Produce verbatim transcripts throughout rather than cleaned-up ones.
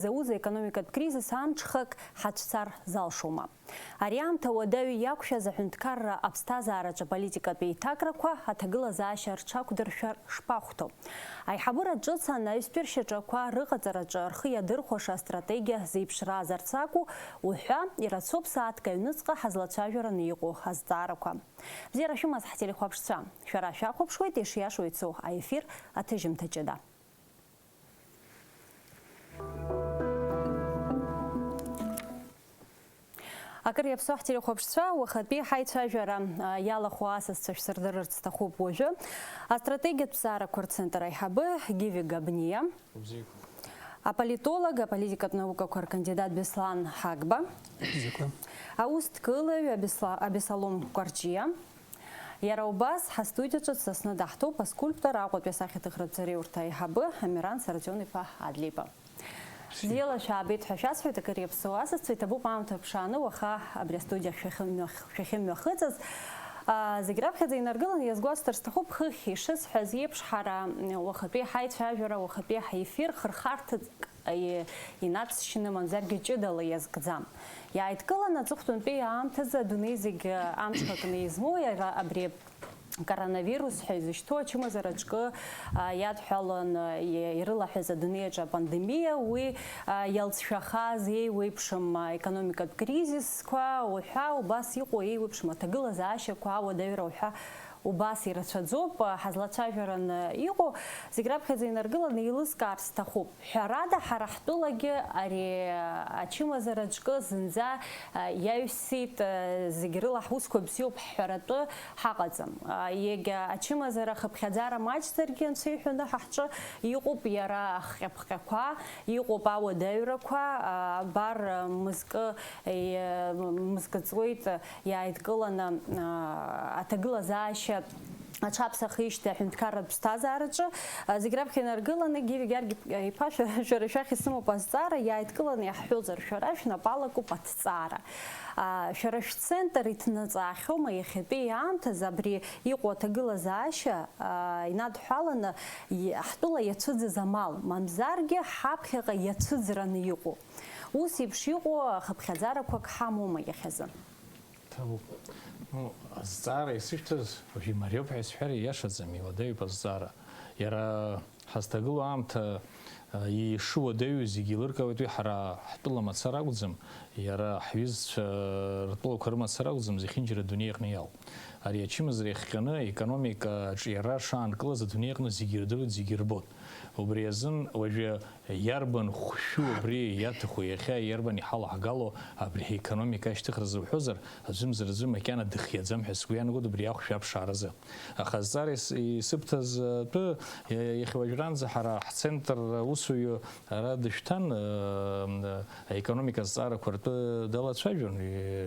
изауз аекономикатә кризис амҽхак ҳацәцар залшома? Ари аамҭа уадаҩы иақәшәаз аҳәынҭқарра аԥсҭазаараҿы аполитикатә еиҭакрақәа аҭагылазаашьа рҽақәдыршәар шԥахәҭоу? Аиҳабыра ҿыц анаҩстәи ршьаҿақәа рыҟаҵараҿы рхы иадырхәаша астратегиа зеиԥшраазарц акәу уҳәа, ирацәоуп сааҭк аҩныҵҟа ҳазлацәажәараны иҟоу азҵаарақәа. Бзиара шәымаз, ҳтелехәаԥшцәа! Шәара шәахәаԥшуеит ишиашоу ицо аефир аҭыжьымҭа ҷыда. Акыр иаԥсоу ҳтелехәаԥшцәа, уахатәи ҳаицәажәара, а, иалахәу асасцәа шәсырдырырц сҭахуп уажәы. Астратегиатә зҵаарақәа рцентр аиҳабы Гиви Габниа, Убзиақәа. Аполитолог, аполитикатә наукақәа ркандидат Беслан Ҳагба, Убзиақәа. Аусҭкылаҩ Абесла-, Абесалом Кәарҷиа, иара убас ҳастудиаҿы дсасны даҳҭоуп аскульптор, Аҟәатәи асахьаҭыхратә ӡырҩурҭа аиҳабы Амиран Сарӡион-иԥа Адлеиба. Бзиала шәаабеит ҳәа шәасҳәоит, акыр иаԥсоу асасцәа, иҭабуп аамҭа ԥшааны уаха абри астудиа шәахьымҩах-, шәахьымҩахыҵыз. А, зегь раԥхьаӡа инаргыланы иазгәасҭар сҭахуп, хыхь ишысҳәаз еиԥш, ҳара, м, уахатәи ҳаицәажәара, уахатәи ҳефир хырхарҭак, и-, инаҵшьны, мамзаргьы ҷыдала иазкӡам. Иааидкыланы аҵыхәтәантәи аамҭазы адунеи зегь амҽхакны измоу иара абри коронавирус ҳәа изышьҭоу ачымазара ҿкы, а, иадҳәалан, а, и-, ирылаҳәаз адунеи аҿы апандемиа, уи, а, иалҵшәахаз еиуеиԥшым, а, економикатә кризисқәа уҳәа, убас иҟоу еиуеиԥшым аҭагылазаашьақәа, ауадаҩра уҳәа убас ирацәаӡоуп, а, ҳазлацәажәараны иҟоу. Зегь раԥхьаӡа инаргыланы еилыскаар сҭахуп. Ҳәарада, ҳара ҳтәылагьы ари ачымазара ҿкы зынӡа, а, иаҩсит, а, зегь рыла ҳусқәа бзиоуп ҳҳәаратәы ҳаҟаӡам. А, егьа ачымазара хыԥхьаӡара маҷзаргьы, Анцәа иҳәаны, ҳа ҳҿы иҟоуп иара ахҟьаԥҟьақәа, иҟоуп ауадаҩрақәа, а, абар, а, мызкы, е, мызкы ҵуеит, а, иааидкыланы, а, аҭагылазаашьа аҽаԥсахижьҭеи аҳәынҭқарратә ԥсҭазаараҿы, а, зегь раԥхьа инаргыланы, Гиви Георги-иԥа, шәа-, шәара шәахь исымоуп азҵаара, иааидкыланы иаҳҳәозар, шәара шәнапалакуп аҭҵаара. А, шәара шәцентр иҭнаҵаахьоума иахьатәи аамҭазы абри иҟоу аҭагылазаашьа, а, инадҳәаланы и-, ҳтәыла иацәыӡыз амал, мамзаргьы ҳаԥхьаҟа иацәыӡраны иҟоу? Ус еиԥш иҟоу хыԥхьаӡарақәак ҳамоума иахьазы? Ҭабуп. Ну, азҵаара исышәҭаз уажәы имариоуп ҳәа исҳәар ииашаӡам, иуадаҩуп азҵаара. Иара ҳазҭагылоу аамҭа, а, ишуадаҩу зегьы еилыркаауеит, уи ҳара ҳтәыла мацара акәӡам, иара ҳҩызцәа ртәылақәа рымацара акәӡам, зехьынџьара адунеи аҟны иалоуп. Ари ачымазара иахҟьаны аекономика аҿиара шаанкылаз адунеи аҟны зегьы ирдыруеит, зегьы ирбоит. Убри азын уажәы иарбан хәшәу абри иаҭаху, иахьа иарбан иҳалаҳгало абри аекономика ашьҭыхра зуҳәозар, аӡәымзар аӡәы макьана дыхиаӡам ҳәа сгәы иаанагоит убри ахәшә аԥшааразы. Аха азҵаара ис-, исыбҭаз атәы, иа-, иахьа уажәраанӡа ҳара ҳцентр аусуҩы ара дышәҭан, э, аекономика азҵаарақәа ртәы далацәажәон,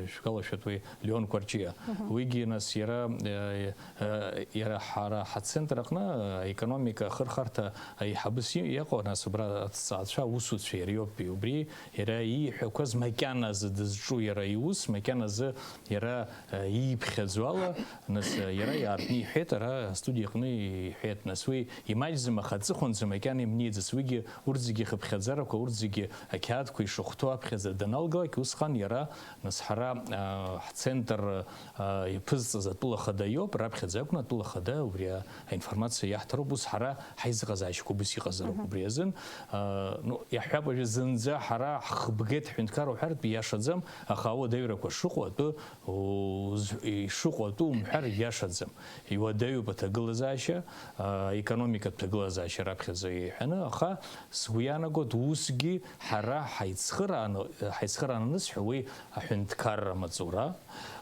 ишәгәалашәоит уи Леон Кәарҷиа. Мгм. Уигьы нас иара, э, э, иара ҳара ҳацентр аҟны аекономика ахырхарҭа аиҳабыс и-, иҟоу, нас убра аҭҵаацәа, аусуцәа иара иоуп, убри иара ииҳәақәаз макьаназы дызҿу иара иус, макьаназы иара, э, ииԥхьаӡо ала, нас, э, иара иаартны иҳәеит, ара астудиа аҟны иҳәеит, нас уи имаҷӡам, аха аҵыхәанӡа макьана имнеиӡац, уигьы урҭ зегьы хыԥхьаӡарақәа, урҭ зегьы ақьаадқәа ишахәҭоу аԥхьаӡа даналгалак, усҟан иара, нас ҳара, а, ҳцентр, а, иаԥызҵаз атәыла хада иоуп, раԥхьаӡа акәны атәыла хада убри а-, аинформациа иаҳҭароуп, ус ҳара ҳаизыҟазаашьақәа убыс иҟазароуп. Мгм. Убри азын, а, ну, иаҳҳәап, уажәы зынӡа ҳара ҳхыбгеит ҳҳәынҭқарра уҳәартә ииашаӡам, аха ауадаҩрақәа шыҟоу атәы, уз-, ишыҟоу атәы умҳәар ииашаӡам. Иуадаҩуп аҭагылазаашьа, а, аекономикатә ҭагылазаашьа раԥхьаӡа иҳәаны, аха сгәы иаанагоит, усгьы ҳара ҳаицхырааны, ҳаицхырааны анысҳәа, уи аҳәынҭқарра маҵура,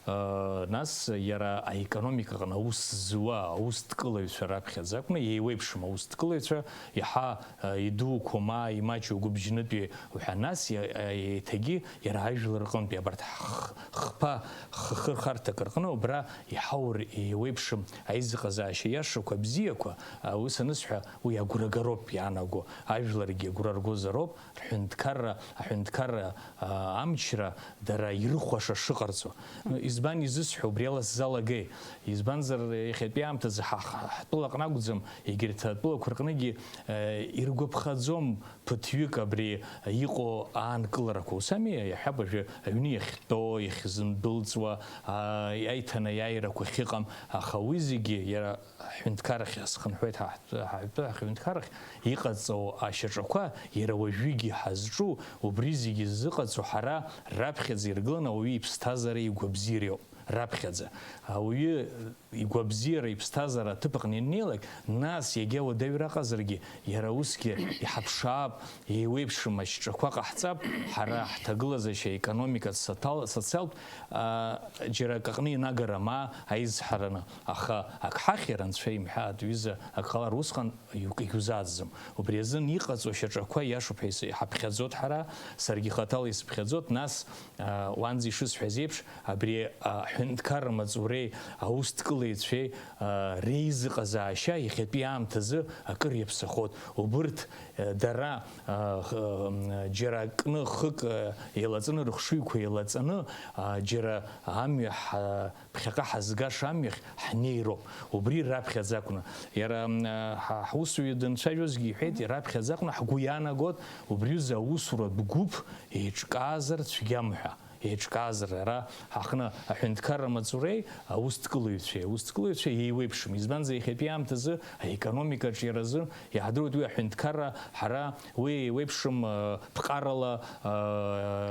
а, нас иара аекономика аҟны аус зуа аусҭкылаҩцәа раԥхьаӡа акәны, еиуеиԥшым аусҭкылаҩцәа, иаҳа, а, идуқәоу ма имаҷу гәыбжьнытәи уҳәа, нас иа-, а, еиҭагьы иара ажәлар рҟынтәи абарҭ х-, хԥа х-, хырхарҭак рҟны убра иҳаур еиуеиԥшым аизыҟазаашьа иашақәа бзиақәа, а, ус анысҳәа, уи агәра гароуп иаанаго, ажәларгьы агәра ргозароуп, рҳәынҭқарра, аҳәынҭқарра, а, амчра дара ирыхәаша шыҟарҵо. Ну, Избан изысҳәо, убри ала сзалагеи? Избанзар, иахьатәи аамҭазы ҳа-, ҳтәылаҟны акәӡам, егьырҭ атәылақәа рҟныгьы, э, иргәаԥхаӡом ԥыҭҩык абри иҟоу аанкыларақәа. Ус ами, иаҳҳәап, уажәы аҩны иахьтәоу, иахьзындәылҵуа, а, аиҭанеиааирақәа ахьыҟам, аха уи зегьы иара ҳҳәынҭқарахь иаасхынҳәуеит, ҳа ҳтәы, ҳтәы ҳҳәынҭқарахь иҟаҵоу ашьаҿақәа, иара уажәыгьы ҳазҿу, убри зегьы ззыҟаҵо ҳара раԥхьаӡа иргыланы ауаҩы иԥсҭазаареи игәабзиареи ауп. Раԥхьаӡа ауаҩы игәабзиара, иԥсҭазаара аҭыԥ аҟны ианнеилак, нас иагьа уадаҩра аҟазаргьы, иара усгьы иҳаԥшаап, еиуеиԥшым ашьаҿақәа ҟаҳҵап, ҳара ҳҭагылазаашьа, аекономикатә, социал-, социалтә, а, џьара акаҟны инагара ма аизҳараны, аха ак ҳахьыр, анцәа имҳәааит, ҩыза, ак ҟалар усҟан иу-, иузаӡӡом. Убри азын иҟаҵо шьаҿақәа иашоуп ҳәа ис-, иҳаԥхьаӡоит ҳара, саргьы хаҭала исыԥхьаӡоит, нас, а, уанӡа ишысҳәаз еиԥш, абри, а, аҳәынҭқарра маҵуреи аусҭкылаҩцәеи, а, реизыҟазаашьа иахьатәи аамҭазы акыр иаԥсахоит. Убырҭ, а, дара, а, х-, м, џьара акны хык, а, еилаҵаны, рыхшыҩқәа еилаҵаны, а, џьара амҩа ҳа-, ԥхьаҟа ҳазгаша амҩахь ҳнеироуп. Убри раԥхьаӡа акәны. Иара, м, ҳа-, ҳусуҩы данцәажәозгьы иҳәеит, раԥхьаӡа акәны ҳгәы иаанагоит, убри аҩыза аусуратә гәыԥ еиҿкаазар цәгьам ҳәа. Еиҿкаазар, ара ҳаҟны аҳәынҭқарра маҵуреи аусҭкылаҩцәеи, аусҭкылаҩцәа еиуеиԥшым. Избанзар, иахьатәи аамҭазы аекономика аҿиаразы иаҳдыруеит уи аҳәынҭқарра, ҳара уи еиуеиԥшым, э, ԥҟарала, э,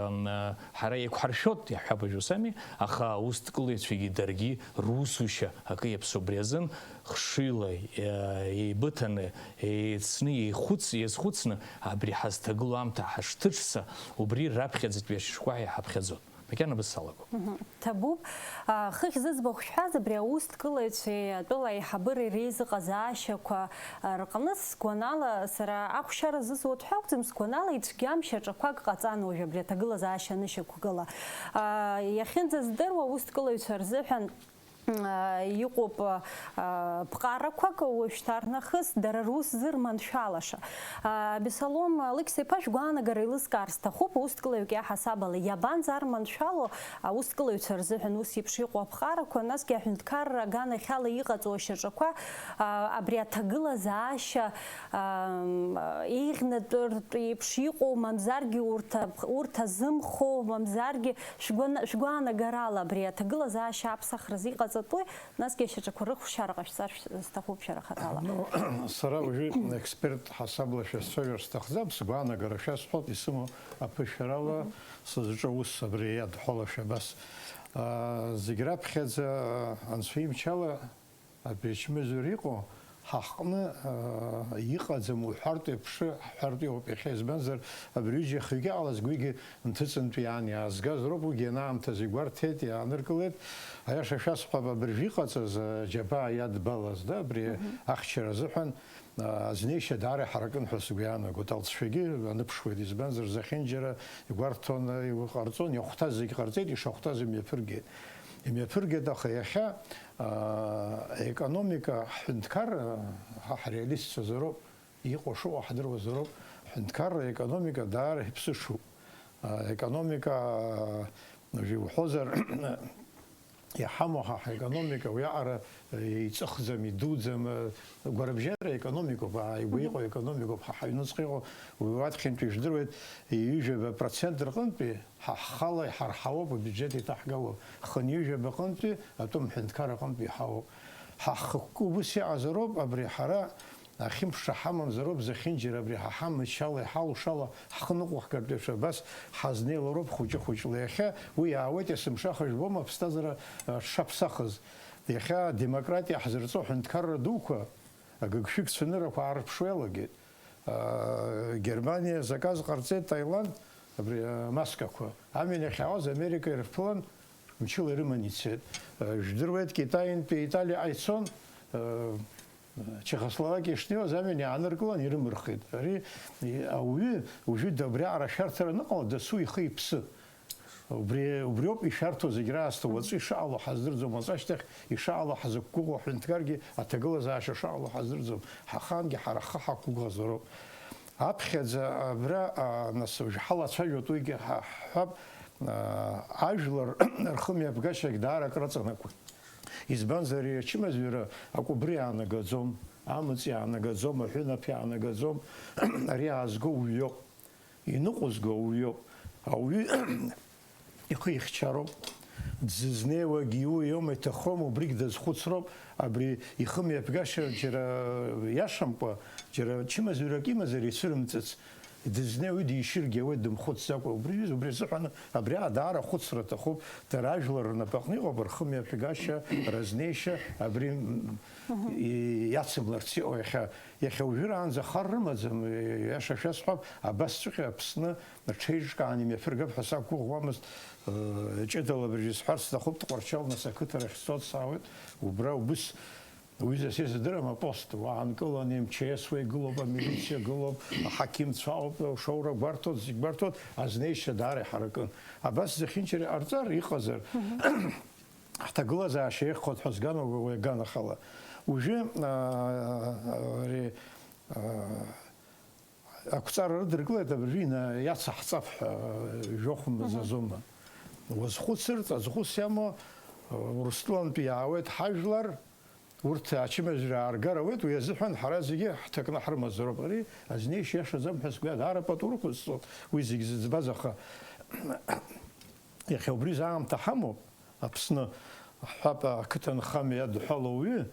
м, э, ҳара еиқәҳаршәоит, иаҳҳәап, уажә ус ами, аха аусҭкылаҩцәагьы даргьы русушьа акы иаԥсоу убри азын, хшыҩла, э, еибыҭаны, еицны, еихәыц-, еизхәыцны, абри ҳазҭагылоу аамҭа ҳашҭыҽса, убри раԥхьаӡатәи ашьаҿақәа иҳаԥхьаӡоит. Макьана бызсалагом. Мгм. Ҭабуп. А, хыхь зыӡбахә шәҳәаз, абри аусҭкылаҩцәеи атәыла аиҳабыреи реизыҟазаашьақәа, а, рҟны сгәанала, сара ахәшьара зызуа ҳәа акәӡам, сгәанала ицәгьам шьаҿақәак ҟаҵан уажә абри аҭагылазаашьа анышьақәгыла. А, иахьынӡаздыруа аусҭкылаҩцәа рзыҳәан, а, иҟоуп, а, ԥҟарақәак, уажәшьҭарнахыс дара рус зырманшәалаша. А, Абесалом Алықьса-иԥа, шәгәаанагара еилыскаар сҭахуп, аусҭкылаҩык иаҳасаб ала, иабанӡарманшәало аусҭкылаҩцәа рзыҳәан ус еиԥш иҟоу аԥҟарақәа, насгьы аҳәынҭқарра аганахьала иҟаҵоу ашьаҿақәа, а, абри аҭагылазаашьа, ам, еиӷьнатәыртә еиԥш иҟоу, мамзаргьы урҭ ап-, урҭ азымхо, мамзаргьы шәгәана-, шәгәаанагарала абри аҭагылазаашьа аԥсахразы иҟаҵатәуи, насгьы ашьаҿақәа рыхәшьара ҟашәҵар шә-, сҭахуп шәара хаҭала. Ну, сара уажәы експерт ҳасабла шәасцәажәар сҭахӡам, сгәаанагара шәасҳәоит, исымоу аԥышәарала сызҿу аус абри иадҳәалашәа абас. А, зегь раԥхьаӡа, а, анцәа имчала, абри ачмазара иҟоу ҳаҟны, аа, иҟаӡам уҳәартә еиԥш, ҳҳәартә иҟоуп иахьа, избанзар, абри ҩыџьа хҩык иҟалаз уигьы нҭыҵынтә иаан иаазгаз роуп, уигьы анаамҭаз игәарҭеит, иааныркылеит. Аиаша шәасҳәап, абыржә иҟаҵаз, аџьабаа иадбалаз, да, абри ахьчара азыҳәан, аа, азнеишьа даара иҳаракын ҳәа сгәы иаанагоит. Алҵшәагьы аныԥшуеит, избанзар, зехьынџьара игәарҭон, иҟарҵон, иахәҭаз зегь ҟарҵеит, ишахәҭаз имҩаԥыргеит. Имҩаԥыргеит, аха иахьа, аа, аекономика, ҳҳәынҭқарра, ҳа ҳреалистцәазароуп, иҟоу шыҟоу ҳдыруазароуп, ҳҳәынҭқарра аекономика даара иԥсышуп. Аа, аекономика, аа, уажәы иуҳәозар, иҳамоу ҳа ҳаекономика уиаҟара еиҵыхӡам, идуӡӡам, гәарабжьара аекономикоуп, ааигәа иҟоу аекономикоуп, ҳа ҳаҩныҵҟа иҟоу, уи уаԥхьантәи ижәдыруеит, ҩажәаба процент рҟынтәи ҳа ҳхала иҳарҳауоуп, абиуџьет иҭаҳгалоуп, хынҩажәаба аҟынтәи атәым ҳәынҭқар аҟынтәи иҳауоуп. Ҳа ҳхықәкы убыс иҟазароуп, абри ҳара ахьымԥшра ҳамамзароуп, зехьынџьара абри ҳа ҳамчала, иҳалшала ҳхы ныҟәыҳгартә еиԥш абас ҳазнеилароуп хәыҷы-хәыҷла. Иахьа уи иаауеит, есымша хыжәбома аԥсҭазаара, а, шаԥсахыз. Иахьа адемократиа ҳзырҵо аҳәынҭқарра дуқәа, агыгшәыг цәаныррақәа аарԥшуа иалагеит. Аа, Германиа заказ ҟарҵеит, Таиланд, абри, а, амаскақәа. Амҩан иахьаауаз Америка ирыԥылан, мчыла ирыман ицеит. А, жәдыруеит, Китаинтәи Италиаҟа ицон, а, Чехословакиа шнеиуаз амҩан иааныркылан ирымырхит. Ари, и, ауаҩы уажәы абриаҟара ашәарҭара аныҟала, дасу ихы-иԥсы. Убри, убриоуп ишәарҭоу зегь раасҭа, уаҵәы ишаҟало ҳаздырӡом, уаҵәашьҭахь ишаҟало ҳзықәгәыӷуа ҳәынҭқаргьы аҭагылазаашьа шаҟало ҳаздырӡом, ҳахаангьы ҳара ҳхы ҳақәгәыӷзароуп. Аԥхьаӡа абра, а, нас уажә ҳалацәажәоит, уигьы ҳа-, ҳҳәап, аа, ажәлар рхымҩаԥгашьагь даара акраҵанакуеит. Избанзар, ари ачымазаҩра акәыбри иаанагаӡом, амыҵ иаанагаӡом, аҳәынаԥ иаанагаӡом, ари аазго уҩоуп, иныҟәызго уҩоуп. Ауаҩы ихы ихьчароуп, дзызнеиуагь иуиоума, иҭахома, убригь дазхәыцроуп, абри ихымҩаԥгашьа џьара иашамкәа, џьара чымазаҩрак имазар ицәырымҵыц, дызнеиуеи дишьыргьы ауеит дымхәыцӡакәа. Убри, убри азыҳәан абри даара ахәыцра аҭахуп, дара ажәлар рнапаҟны иҟоуп рхымҩаԥгашьа, разнеишьа, абри, м, и-, иацымларц иҟоу иахьа. Иахьа уажәраанӡа хар рымаӡам, иаша шәасҳәап, абасҵәҟьа Аԥсны аҽеиҿкаан имҩаԥыргап ҳәа сақәгәыӷуамызт, ыы, ҷыдала абыржәы исҳәарц сҭахуп, Тҟәарчал нас ақыҭарахь сцо дсаауеит, убра убыс, уҩыза, са исыздырам, апост уаанкыланы, МЧС уа игылоуп, амилициа гылоуп, аҳақьымцәа ауп, ашоура гәарҭоит, зегь гәарҭоит, азнеишьа даара иҳаракын. Абас зехьынџьара иҟарҵар, иҟазар, ҳҭагылазаашьа еиӷьхоит ҳәа сганахьоуп уи аганахьала. Уажәы, аа, ари, аа, ақәҵара рыдыркылеит, абыржәы ина-, иацаҳҵап ҳәа, жәохә мзазома. Уазхәыцырц, аӡхәыц иамоу, Урыстәылантәи иаауеит ҳажәлар, урҭ ачымазара ааргар ауеит, уи азыҳәан ҳара зегьы ҳҭакны ҳрымазароуп. Ари азнеишьа иашаӡам ҳәа сгәы иаанагоит, даара пату рықәысҵоит уи зегь зыӡбаз, аха иахьа убри аамҭа ҳамоуп, Аԥсны, ҳҳәап, ақыҭанхамҩа иадҳәалоу уаҩы,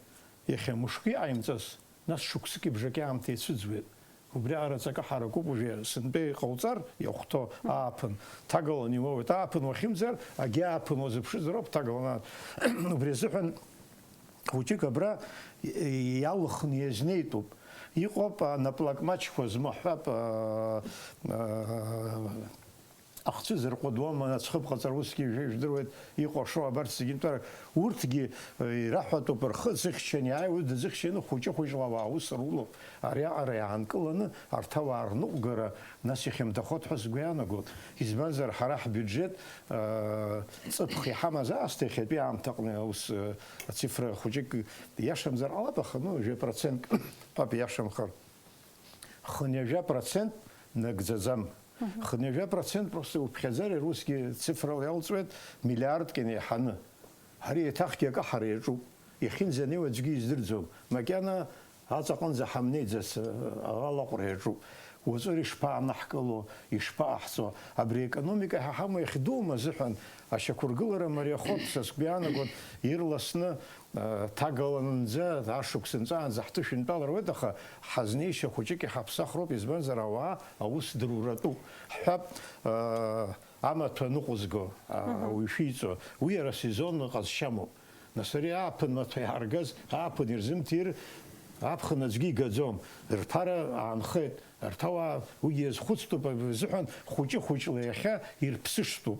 иахьа мышкы иҟаимҵаз, нас шықәсыки бжаки аамҭа ицәыӡуеит. Убри аҟара ҵакы ҳаракуп, уажәы сынтәа иҟауҵар, иахәҭоу ааԥын, ҭагалан иуоуеит. Ааԥын уахьымӡар, агьи ааԥын уазыԥшызароуп, ҭагалан. Убри азыҳәан хәыҷык абра иалхны иазнеитәуп. Иҟоуп анаплак маҷқәа змаҳәап, а, а, ахцәы зырҟәыдуама, ацәхыԥ ҟаҵара усгьы ижә-, ижәдыруеит, иҟоу ашоу абарҭ зегьы нтәар, урҭгьы, э, ираҳәатәуп, рхы ӡыхьчаны иааиуеит, дызыхьчаны хәыҷы-хәыҷла ауаа аус рулоуп. Ари аҟара иаанкыланы арҭ ауаа рныҟәгара, нас, ихьанҭахоит ҳәа сгәы иаанагоит. Избанзар, ҳара ҳбиуџьет, э, ҵыԥх иҳамаз аасҭа иахьатәи аамҭаҟны аус, э, ацифра хәыҷык иашамзар ҟалап, аха, ну, жәа процентк ҳәа иашамхар. Хынҩажәа процент нагӡаӡам. Хынҩажәа процент просто уԥхьаӡар, усгьы цифрала иалҵуеит, миллиардк инеиҳаны. Ари еиҭахгьы акы ҳара иаҿуп. Иахьынӡанеиуа аӡәгьы издырӡом. Макьана аҵаҟынӡа ҳамнеиӡац, а, алаҟәра иаҿуп. Уаҵәы ишԥаанаҳкыло, ишԥаҟаҳҵо? Абри аекономика ҳа ҳамоу иахьдуума азыҳәан ашьақәыргылара мариахоит, са сгәы иаанагон, ирласны Ҭагаланынӡа, ашықәс нҵәаанӡа ҳҭышәынтәалар ауеит, аха ҳазнеишьа хәыҷык иҳаԥсахроуп, избанзар, ауаа аус дыруратәуп. Ҳҳәап, амаҭәа ныҟәызго, ауаҩы шәиҵо, уи иара асезонно ҟазшьамоуп. Нас ари ааԥын маҭәа иааргаз, ааԥын ирзымҭир, аԥхын аӡәгьы игаӡом. Рԥара аанхеит. Арҭ ауаа уигьы иазхәыцтәуп, абри азыҳәан хәыҷы-хәыҷла иахьа ирԥсыштәуп.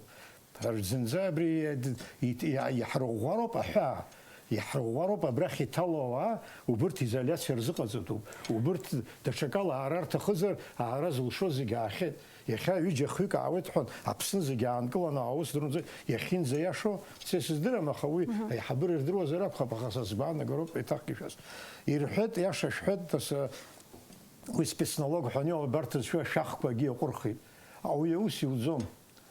Зынӡа абри иа-, иа-, иаҳрыӷәӷәароуп аҳәаа, иаҳрыӷәӷәароуп абрахь иҭало ауаа, убырҭ изоляциа рзыҟаҵатәуп, убырҭ даҽакала аара рҭахызар, аара зылшо зегь аахьеит. Иахьа ҩыџьа-хҩык аауеит ҳәа, Аԥсны зегь аанкыланы аус дырмҵоит, иахьынӡаиашоу, са исыздырам, аха уи аиҳабыра ирдыруазар акәхап, аха са сгәаанагароуп еиҭахгьы шәас. Ирҳәеит, иаша шәҳәеит, нас, уи спецналог ҳәа аниоу, абарҭ зшәо ашәахқәагьы иаҟәырхит. Ауаҩы аус иуӡом.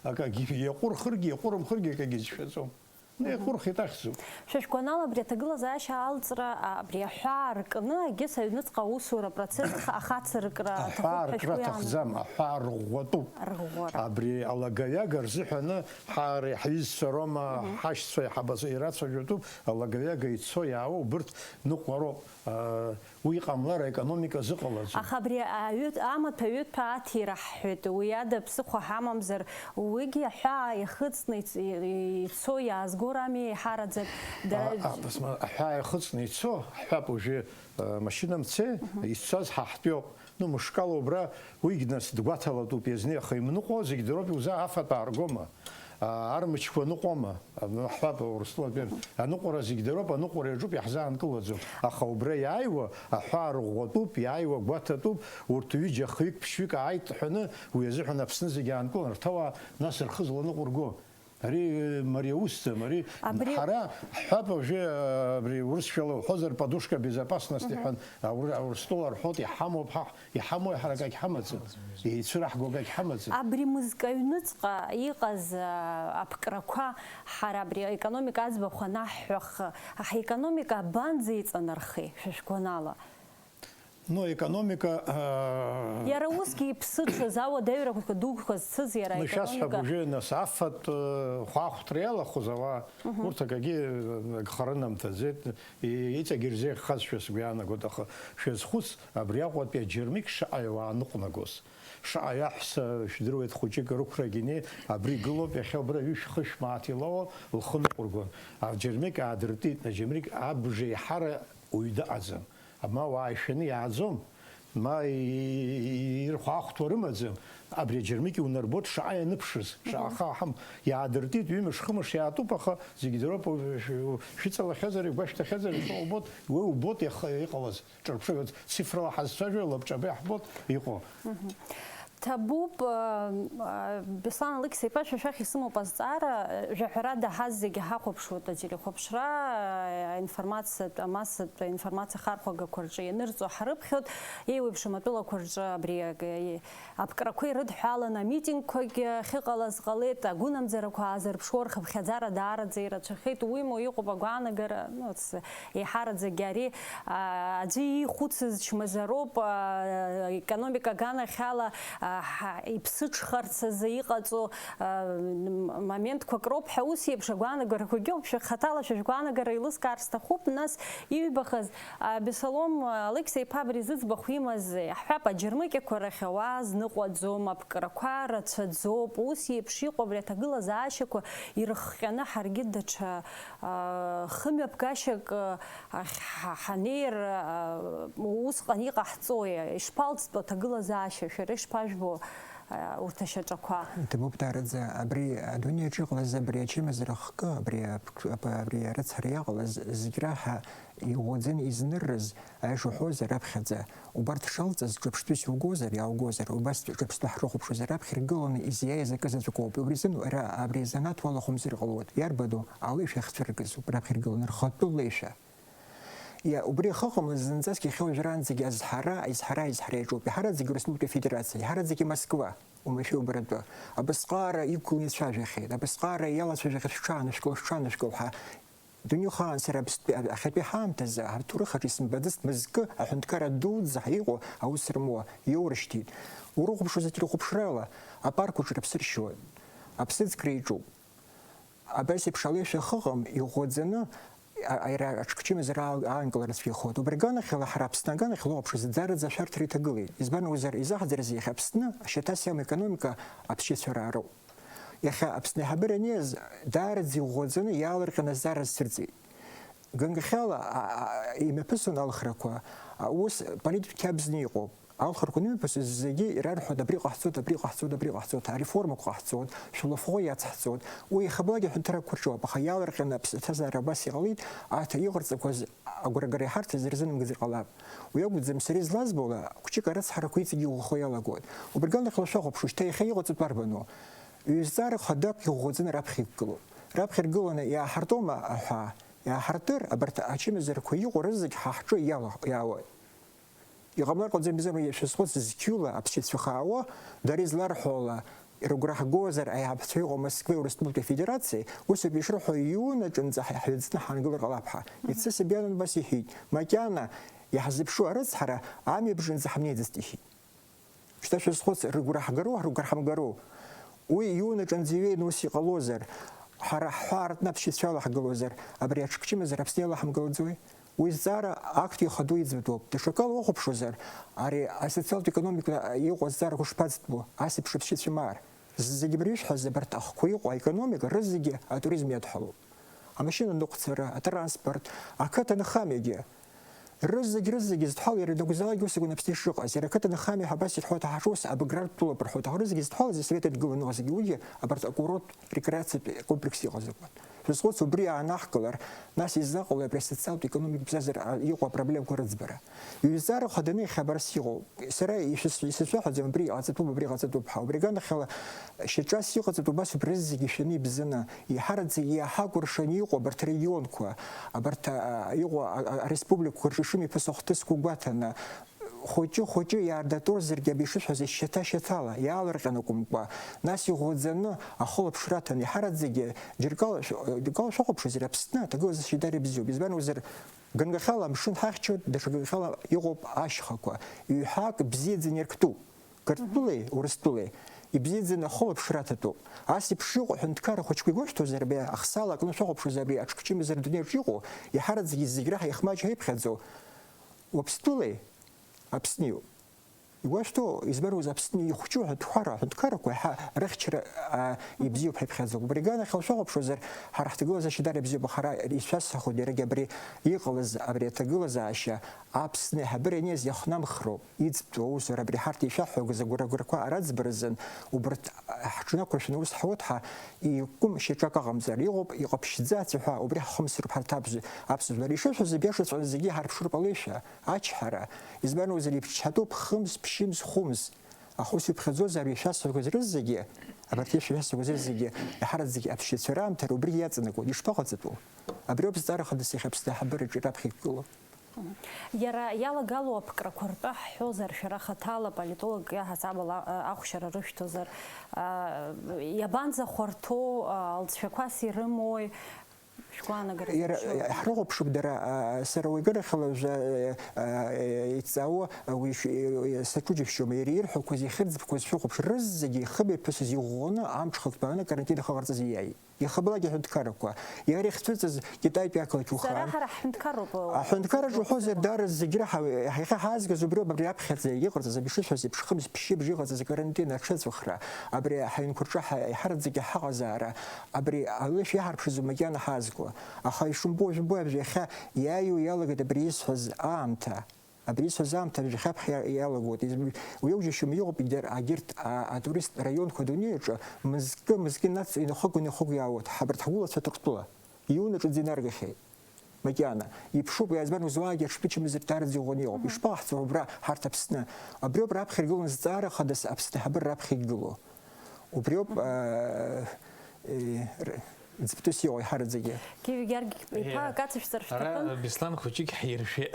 Акагьы иаҟәырхыргьы, иаҟәырымхыргьы акагьы зшәаӡом. Иаҟәырхит ахьӡуп. Шәа шәгәанала, абри аҭагылазаашьа алҵра, а, абри аҳәаа ркны, егьыс аҩныҵҟа аусура процесс х-, ахацыркра аҭахуп ҳәа шәгәы иаанагома? Аҳәаа ркра аҭахӡам, аҳәаа рыӷәӷәатәуп. Рыӷәӷәара. Абри алагаҩага рзыҳәаны ҳари ҳҩызцәа роума, ҳашьцәа иҳабацәа ирацәажәатәуп, алагаҩага ицо иаауа убырҭ ныҟәароуп. А, Уи ҟамлар аекономика зыҟалаӡом. Аха абри аҩы-, амаҭәа ҩытәа аҭира ҳҳәеит, уи ада ԥсыхәа ҳамамзар, уигьы аҳәаа иахыҵны иц-, ицо иаазго рами еиҳараӡак дара. А, а, бысма-, аҳәаа иахыҵны ицо, ҳҳәап, уажәы, а, машьына мцеи, ицәцаз ҳа ҳтәиоуп. Ну, мышкала убра, уигь нас дгәаҭалатәуп иазни, аха имныҟәо зегь дыроуп, иуза афатә ааргома? А, армычқәа ныҟәома? Ҳҳәап, Урыстәылатәи аныҟәара зегь дыроуп, аныҟәара иаҿуп, иаҳзаанкылаӡом. Аха убра иааиуа аҳәаа рыӷәӷәатәуп, иааиуа гәаҭатәуп, урҭ ҩыџьа, хҩык, ԥшьҩык ааит ҳәаны, уи азыҳәан Аԥсны зегь аанкылан, рҭауаа нас рхы зланыҟәырго. Ари, э, мариа усӡам, ари абри ҳара ҳҳәап, уже, э, абри урысшәала уҳәозар, подушка безопасности ҳәа, аур-, Аурыстәыла рҳәоит, иҳамоуп ҳа, иҳамои ҳара акагь ҳамаӡам, еицәыраҳго акагь ҳамаӡам. Абри мызкы аҩныҵҟа иҟаз, а, аԥкрақәа, ҳара абри аекономика аӡбахә анаҳҳәах, ҳаекономика абанӡа иҵанархеи, шәа шәгәанала? Ну, економика, а, Иара усгьы иԥсыҽыз, ауадаҩрақәа дуқәа зцыз иара, ну, сейчас економика. Уже нас афатә, э, хәаахәҭра иалахәыз ауаа, урҭ акагьы, э, агхара намҭаӡеит, и-, иҵегь ирзеиӷьхазшәа сгәы иаанагоит, аха шәазхәыц, абри Аҟәатәи аџьармыкьа шаҟаҩ ауаа ныҟәнагоз. Шаҟаҩ аҳәса, шәдыруеит, хәыҷык рықәрагь инеит, абри гылоуп, иахьа убра ҩышә-хышә мааҭ илоуа лхы ныҟәыргон. Аџьармыкьа аадыртит, аџьармыкьа абжеиҳара уаҩ дыҟаӡам. Ма уааишәаны иааӡом, ма и-, и-, ирхәаахәҭуа рымаӡам. Абри аџьармыкьа унарбоит шаҟа ианыԥшыз, шаҟа хаа ҳам-, иаадыртит, ҩымш-хымш иаатуп, аха зегь дыроуп, шә-, шәыҵалахьазар, игәашәҭахьазар, ишыҟоу убоит, уи убоит иаха-, иҟалаз. Ҿырԥшыга цифрала ҳазцәажәо, лабҿаба иаҳбоит иҟоу. Ҭабуп, э, э, Беслан Алықьса-иԥа, шәа шәахь исымоуп азҵаара, э, жәаҳәарада ҳазегьы ҳахәаԥшуеит ателехәаԥшра, э, аинформациатә, амассатә информациа ахархәагақәа рҿы ианырҵо ҳрыԥхьоит, еиуеиԥшым атәылақәа рҿы абри, э, аԥкрақәа ирыдҳәаланы амитингқәагьы ахьыҟалаз ҟалеит, агәынамӡарақәа аазырԥшуа рхыԥхьаӡара даараӡа ирацәахеит, уимоу иҟоуп агәаанагара, ну, ц-, еиҳараӡакгьы ари, а, аӡәы иихәыцыз чмазароуп, а, економика аганахьала, а, ҳа-, иԥсыҽхарц азы иҟаҵоу, а, м-, моментқәак роуп ҳәа, ус еиԥш агәаанагарақәагьы ауп, шәа хаҭала шәа шәгәаанагара еилыскаар сҭахуп, нас иҩбахаз, а, Беслан Алықьса-иԥа абри зыӡбахә имаз, ҳҳәап, аџьармыкьақәа рахь ауаа зныҟәаӡом, аԥкрақәа рацәаӡоуп, ус еиԥш иҟоу абри аҭагылазаашьақәа ирыхҟьаны ҳаргьы даҽа, а, хымҩаԥгашьак, а, ахь ҳа-, ҳанеир, а, усҟан иҟаҳҵои, ишԥалҵтәу аҭагылазаашьа, шәара ишԥажәбо, а, урҭ ашьаҿақәа? Иҭабуп даараӡа, абри адунеиаҿ иҟалаз абри ачымазара хкы, абри ап-, ап-, абри арыцҳара иаҟалаз зегь раҳа иӷәӷәаӡаны изнырраз, аиаша уҳәозар, раԥхьаӡа убарҭ шалҵыз ҿырԥштәыс иугозар, иааугозар, убас ҿырԥштәы ҳрыхәаԥшуазар, раԥхьа иргыланы изиааиз акы заҵәык ауп. Убри азын уара абри азанааҭ уалахәымзар ҟалоит. Иарбану алеишәа ахьцәыргаз, убри раԥхьа иргыланы рхатәы леишәа? Иа-, убри ахьыҟамлаз зынӡаск иахьа уажәраанӡагьы азҳара, аизҳара, аизҳара иаҿуп. Иаҳараӡак Урыстәылатәи Афедерациа, иаҳараӡагьы Москва, уамашәа убаратәы. Абасҟаара иқәланы ицәажәахьеит, абасҟаара иалацәажәахьеит, шәҽаанышәкыл, шәҽаанышәкыл ҳәа. Дунеихаан сара Аԥстәи, а-, ахьатәи ҳаамҭазы аҭоурых аҿы исымбаӡацт мызкы аҳәынҭқарра дуӡӡа ҳәа иҟоу аус рмоуа, иоурышьҭит. Урыхәаԥшуазаргь рыхәаԥшрала апаркқәа рҿы рыԥсы ршьоит. Аԥсыӡкра иаҿуп. Абас еиԥш алеишәа ахьыҟам иӷәӷәаӡаны, а-, аира аҽкчымазара аал-, аанкылара цәгьахоит. Убри аганахьала ҳара Аԥсны аганахьала уаԥшыз ӡараӡа ашәарҭара иҭагылеит. Избан акәзар, изаҳӡарыз иахьа Аԥсны ашьаҭас иамоу аекономика аԥсшьацәа раароуп. Иахьа Аԥсны аиҳабыра аниаз, даараӡа иӷәӷәаӡаны иаалырҟьаны азҵаара азцәырҵит. Ганкахьала, а, а, имҩаԥысон алхрақәа, а, ус политикә қьабзны иҟоуп. Алхрақәа анымҩаԥысыз зегьы ирарҳәоит, абри ҟаҳҵоит, абри ҟаҳҵоит, абри ҟаҳҵоит, ареформақәа ҟаҳҵоит, шәылафӷәы иацҳҵоит. Уи иахьабалак аҳәынҭарақәа рҿоуп, аха иаалырҟьаны аԥсҭазаара абас иҟалеит, арҭ иҟарҵақәаз агәрагара иҳарҭаз ирзынамгазар ҟалап. Уи акәӡам сара излазбо ала, хәҷык арыцҳарақәа иҵегьы иӷәӷәахо иалагоит. Убри аганахьала шәахәаԥшуа, шьҭа иахьа иҟаҵатәу арбану? Ҩ-зҵаарак хадак иӷәӷәаӡаны раԥхьа иқәгылоуп. Раԥхьа иргыланы иааҳартума аҳәаа? Иааҳартыр, абарҭ ачымазарақәа иҟоу рызегь ҳа ҳҿы иала-, иаауеит. Иҟамлар ҟалӡам, избан, шәазхәыц, зқьҩыла аԥсшьацәа хаауа, дара изларҳәо ала, рыгәра ҳгозар, аиҳабацәа иҟоу Москвеи Урыстәылатәи Афедерациеи, ус ауп ишрыҳәо, иунаҿынӡа ҳа-, ҳҩаӡаны ҳаангылар ҟалап ҳәа. Мгм. Иацы Собианов убас иҳәеит, макьана иаҳзыԥшу арыцҳара, амҩа бжанӡа ҳамнеиӡацт, иҳәеит. Шьҭа шәазхәыц, рыгәра ҳгароу, рыгәра ҳамгароу? Уи иунаҿынӡа иҩеины ус иҟалозар, ҳара ҳҳәаа ртны аԥсшьацәа иалаҳгалозар, абри аҽкчымазара Аԥсны иалаҳамгалаӡои? Уи зҵаара актәи ахаду иӡбатәуп. Даҽакала уахәаԥшуазар, ари асоциалтә економика иҟоу азҵаарақәа шԥаӡтәу, ас еиԥш аԥсшьацәа маар? Зегьы мырҩышәҳәаз абарҭ ахқәа иҟоу аекономика рызегьы атуризм иадҳәалоуп. Амашьына ныҟәцара, атранспорт, ақыҭа нхамҩагьы. Рызегь, рызегь зыдҳәалоу иара ианакәзаалак ус акәын Аԥсны ишыҟаз. Иара ақыҭа нхамҩа ҳабас ирҳәоит, ҳаша ус абгратә тәылоуп рҳәоит. Аха рызегь зыдҳәалаз асовет адгыланоуп зегьы, уигьы абарҭ акурорттә рекреациатә комплекс иҟаз акәын. Шәазхәыц, убри аанаҳкылар, нас излаҟалои абри асоциалтә-економикатә бзазар, а, иҟоу апроблемқәа рыӡбара? Иҩызцаарахо даныхьи абарс иҟоу? Сара ишәыс-, исышәаҳәаӡом, абри иҟаҵатәуп, абри иҟаҵатәуп ҳәа. Убри аганахьала, шьаҿас иҟаҵатәу убас убри зегьы шәаны ибзаны, иҳараӡак иаҳакәыршаны иҟоу абарҭ арегионқәа, абарҭ, а, иҟоу, а, а, ареспубликақәа рҿы ишымҩаԥысуа ахҭысқәа гәаҭаны, хәыҷы-хәыҷы иаардатурзаргьы, абри ишышәҳәаз, шьаҭа-шьаҭала, иаалырҟьан акәымкәа, нас иӷәӷәаӡаны ахылаԥшра аҭан, иҳараӡакгьы џьыркала шә-, џьыркала шәахәаԥшызар, Аԥсны аҭагылазаашьа дара ибзиоуп. Избан акәзар, ганкахьала амшын ҳахьчоит, даҽа ганкахьала иҟоуп ашьхақәа. Ҩҳәак бзиаӡаны иарктәуп. Гыртәылеи Урыстәылеи ибзиаӡаны ахылаԥшра аҭатәуп. Ас еиԥш иҟоу аҳәынҭқарра хәыҷқәа игәашәҭозар, абри ахсаала акны шәахәаԥшуазар, абри аҽԥчымазара адунеи аҿы иҟоу, иҳараӡакгьы зегь раҳа иахмаҷ иаԥхьаӡоу Уаԥстәылеи Аԥсни иоуп. Игәашәҭо, избан акәзар, Аԥсны ихәҷу аҳәынҭқарра, аҳәынҭқаррақәа иаҳа рыхьчара, а, ибзиоуп ҳәа иԥхьаӡоуп. Убри аганахьала шәахәаԥшуазар, ҳара ҳҭагылазаашьа дара ибзиоуп, аха ара ишәасҳәахуеит, иарагьы абри иҟалаз, абри аҭагылазаашьа Аԥсны аиҳабыра ианиаз иахнамхроуп, иӡбтәу аусура абри ҳарҭ ишәаҳҳәогаз агәра-, агәрақәа араӡбаразын, убарҭ ҳҿнақәыршәаны ус ҳуеит ҳәа, икәым шьаҿак аҟамзар, иҟоуп, иҟаԥшьӡа ацәаҳәа, убри ҳхымсыроуп ҳарҭ абз-, аԥсуа жәлар. Ишышәҳәаз, абиашаҵәҟьа зегьы ҳарԥшроуп алеишәа. Ачҳара, избан акәзар, иԥчҳатәуп хымз, ԥшьымз, хәымз. Аха ус иԥхьаӡозар, ишәасҳәақәаз рызегьы, абарҭ ишәасҳәақәаз рызегьы, иҳараӡак аԥсшьацәа раамҭара убри иаҵанакуеит. Ишԥаҟаҵатәу? Абриоуп зҵаара хадас иахьа Аԥсны аиҳабыраҿы раԥхьа иқәгылоу. Иара иалагало аԥкрақәа ртәы ҳҳәозар, шәара хаҭала политологк иаҳасабала, а, ахәшьара рышәҭозар, а, иабанӡахәарҭоу, а, алҵшәақәас ирымои? Шәгәаанагара Иара, зыршо. Ҳрыхәаԥшып дара, а, сара уи акырахьала уажәы, а, а, иҵаауа, а, уи ш-, а, саҿу џьышәшьома, иара ирҳәақәаз, ихьырӡбқәаз шәыхәаԥш, рызегьы ихымҩаԥысыз иӷәӷәаны амҽхак ҭбааны карантин ахы ҟарҵаз ииааит. Иахьабалак аҳәынҭқаррақәа, иара ихьӡырҵаз Китаитәи ақалақь Сара Ухаан. Ҳара ҳҳәынҭқарроуп, Аҳәынҭқарраҿы уҳәозар, даара зегь раҳа, иахьа ҳаазгаз убриоуп, абри аԥхьаӡа иҟарҵаз, абри шышәҳәаз еиԥш, хымз ԥшьыбжь иҟарҵаз акарантин аҽыҵәахра, абри ҳаҩнқәа рҿы ҳа-, иҳараӡак иҳаҟазаара, абри алышә иаҳарԥшыз макьана ҳаазго. Аха ишымбо жәбо, абри иахьа иааиуа иалагеит абри исҳәаз аамҭа. Абри исҳәаз аамҭа абжьы хьаԥхьа иалагоит. Из-, уи аужьашьом иҟоуп, идер-, агьырҭ, а, атурист раионқәа адунеи аҿы мызкы, мызкы инацҵо инахыгон ихыгәаауеит. Ҳабарҭ ҳгәылацәа Ҭырқәтәыла иунаҿы инаргахьеит. Макьана. Иԥшуп, уи азбан узуаагьы аҽԥычымызар дарӡа иӷәӷәаны иҟоуп. Мгм. Ишԥаҟаҳҵо убра ҳарҭ Аԥсны? Абриоуп раԥхьа иргыланы зҵаара хадас Аԥсны ҳабыр раԥхьа игылоу. Убриоуп, Мгм. а, э, р-, Ӡбтәыс иҟоу иҳараӡагьы. Геви Георги-иԥа, Е, акы ацышәҵар ара шәҭахын? Беслан хәыҷык ҳиршәеит.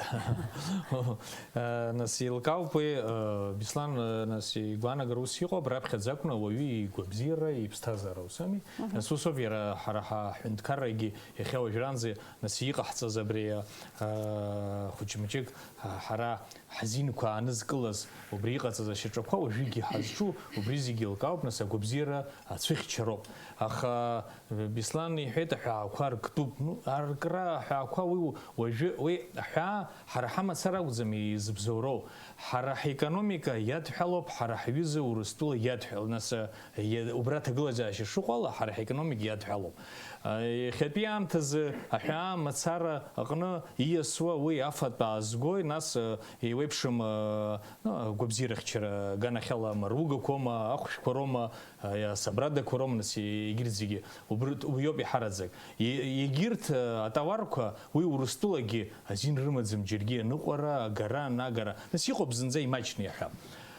Э, нас еилкаауп уи, э, Беслан, э, нас игәаанагара ус иҟоуп, раԥхьаӡа акәны ауаҩы игәабзиара, иԥсҭазаара усами. Мгм. Нас усоуп иара ҳара ҳа-, ҳҳәынҭқаррагьы иахьа уажәраанӡа нас иҟаҳҵаз абри, э, хәыҷ-мыҷык, ҳа-, ҳара ҳзинқәа аанызкылаз, убри иҟаҵаз ашьаҿақәа уажәыгьы ҳазҿу, убри зегьы еилкаауп, нас агәабзиара ацәыхьчароуп. Аха, э, Беслан иҳәеит, аҳәаақәа арктәуп. Ну, аркра аҳәаақәа уи уажәы, уи аҳәаа ҳара ҳамацара акәӡам изыбзоуроу. Ҳара ҳекономика иадҳәалоуп, ҳара ҳҩыза Урыстәыла иадҳәал-, нас, э, иа-, убра аҭагылазаашьа шыҟоу ала, ҳара ҳекономика иадҳәалоуп. Э, иахьатәи аамҭазы аҳәаа мацара аҟны ииасуа уи афатә аазгои, нас, э, еиуеиԥшым, э, ну, агәабзиарахьчара аганахьала амаругақәоума, ахәшәқәа роума, асабрадақәа роума, нас, егьырҭ зегьы убри, убриоуп иҳараӡак. Е-, егьырҭ, э, атауарқәа уи Урыстәылагьы азин рымаӡам, џьаргьы аныҟәара, агара, анагара, нас иҟоуп зынӡа имаҷны иаҳәап.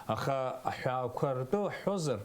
Аха аҳәаақәа ртәы ҳҳәозар,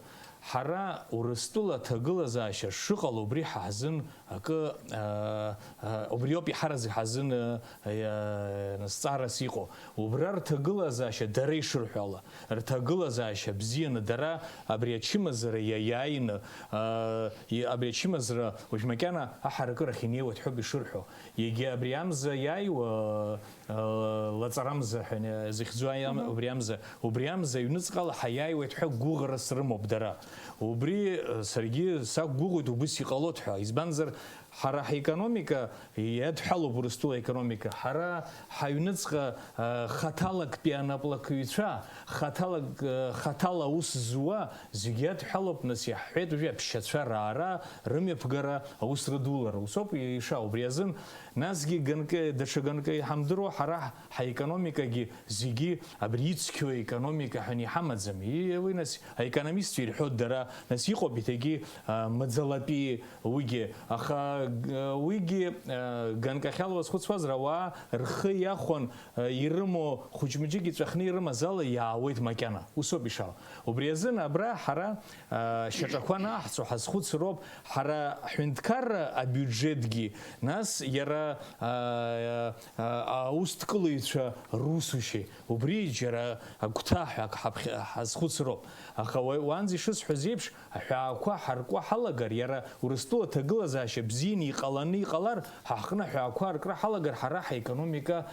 ҳара Урыстәыла аҭагылазаашьа шыҟало убри ҳа ҳзын акы, а, а, убриоуп иҳараӡак ҳазын, а, а, зҵаарас иҟоу. Убра рҭагылазаашьа дара ишырҳәо ала, рҭагылазаашьа бзианы дара абри ачымазара иа-, иааины, а, и-, абри ачымазара уажә макьана аҳаракырахь инеиуеит ҳәоуп ишырҳәо. Егьа абри амза иааиуа, а, лаҵарамза ҳәа не-, зыхьӡу аиам-, Мгм. Убри амза, убри амза аҩныҵҟала ҳаиааиуеит ҳәа гәыӷра срымоуп дара. Убри, а, саргьы сақәгәыӷуеит убыс иҟалоит ҳәа. Избанзар, Ҳара ҳекономика иадҳәалоуп Урыстәыла аекономика. Ҳара ҳаҩныҵҟа, а, хаҭалактәи анаплакҩцәа, хаҭалак-, а, хаҭала аус зуа зегьы иадҳәалоуп, нас иаҳҳәеит уажәы аԥсшьацәа раара, рымҩаԥгара, аус рыдулара. Усоуп ишаау. Убри азын, насгьы ганкы, даҽа ганкы иҳамдыруа, ҳара ҳаекономикагьы зегьы абри ицқьоу аекономика ҳәа иҳамаӡам. И-, уи нас аекономистцәа ирҳәоит дара, нас иҟоуп иҭагьы, а, маӡалатәи уигьы. Аха, г-, уигьы, а, ганкахьала уазхәыцуазар, ауаа рхы иахәан, а, ирымоу хәыҷ-мыҷык иҵәахны ирымаз ала иаауеит макьана. Усоуп ишаауа. Убри азын абра ҳара, а, шьаҿақәа анаҳҵо ҳазхәыцроуп, ҳара ҳҳәынҭқарра абиуџьетгьы, нас иара, а, а, аусҭкылаҩцәа русушьеи, убри џьара агәҭа ҳәа ак ҳаԥхьа-, ҳазхәыцроуп. Аха уа-, уанӡа ишысҳәаз еиԥш, аҳәаақәа ҳаркуа ҳалагар, иара Урыстәыла аҭагылазаашьа бзианы иҟаланы иҟалар, ҳа ҳҟны аҳәаақәа аркра ҳалагар, ҳара ҳаекономика,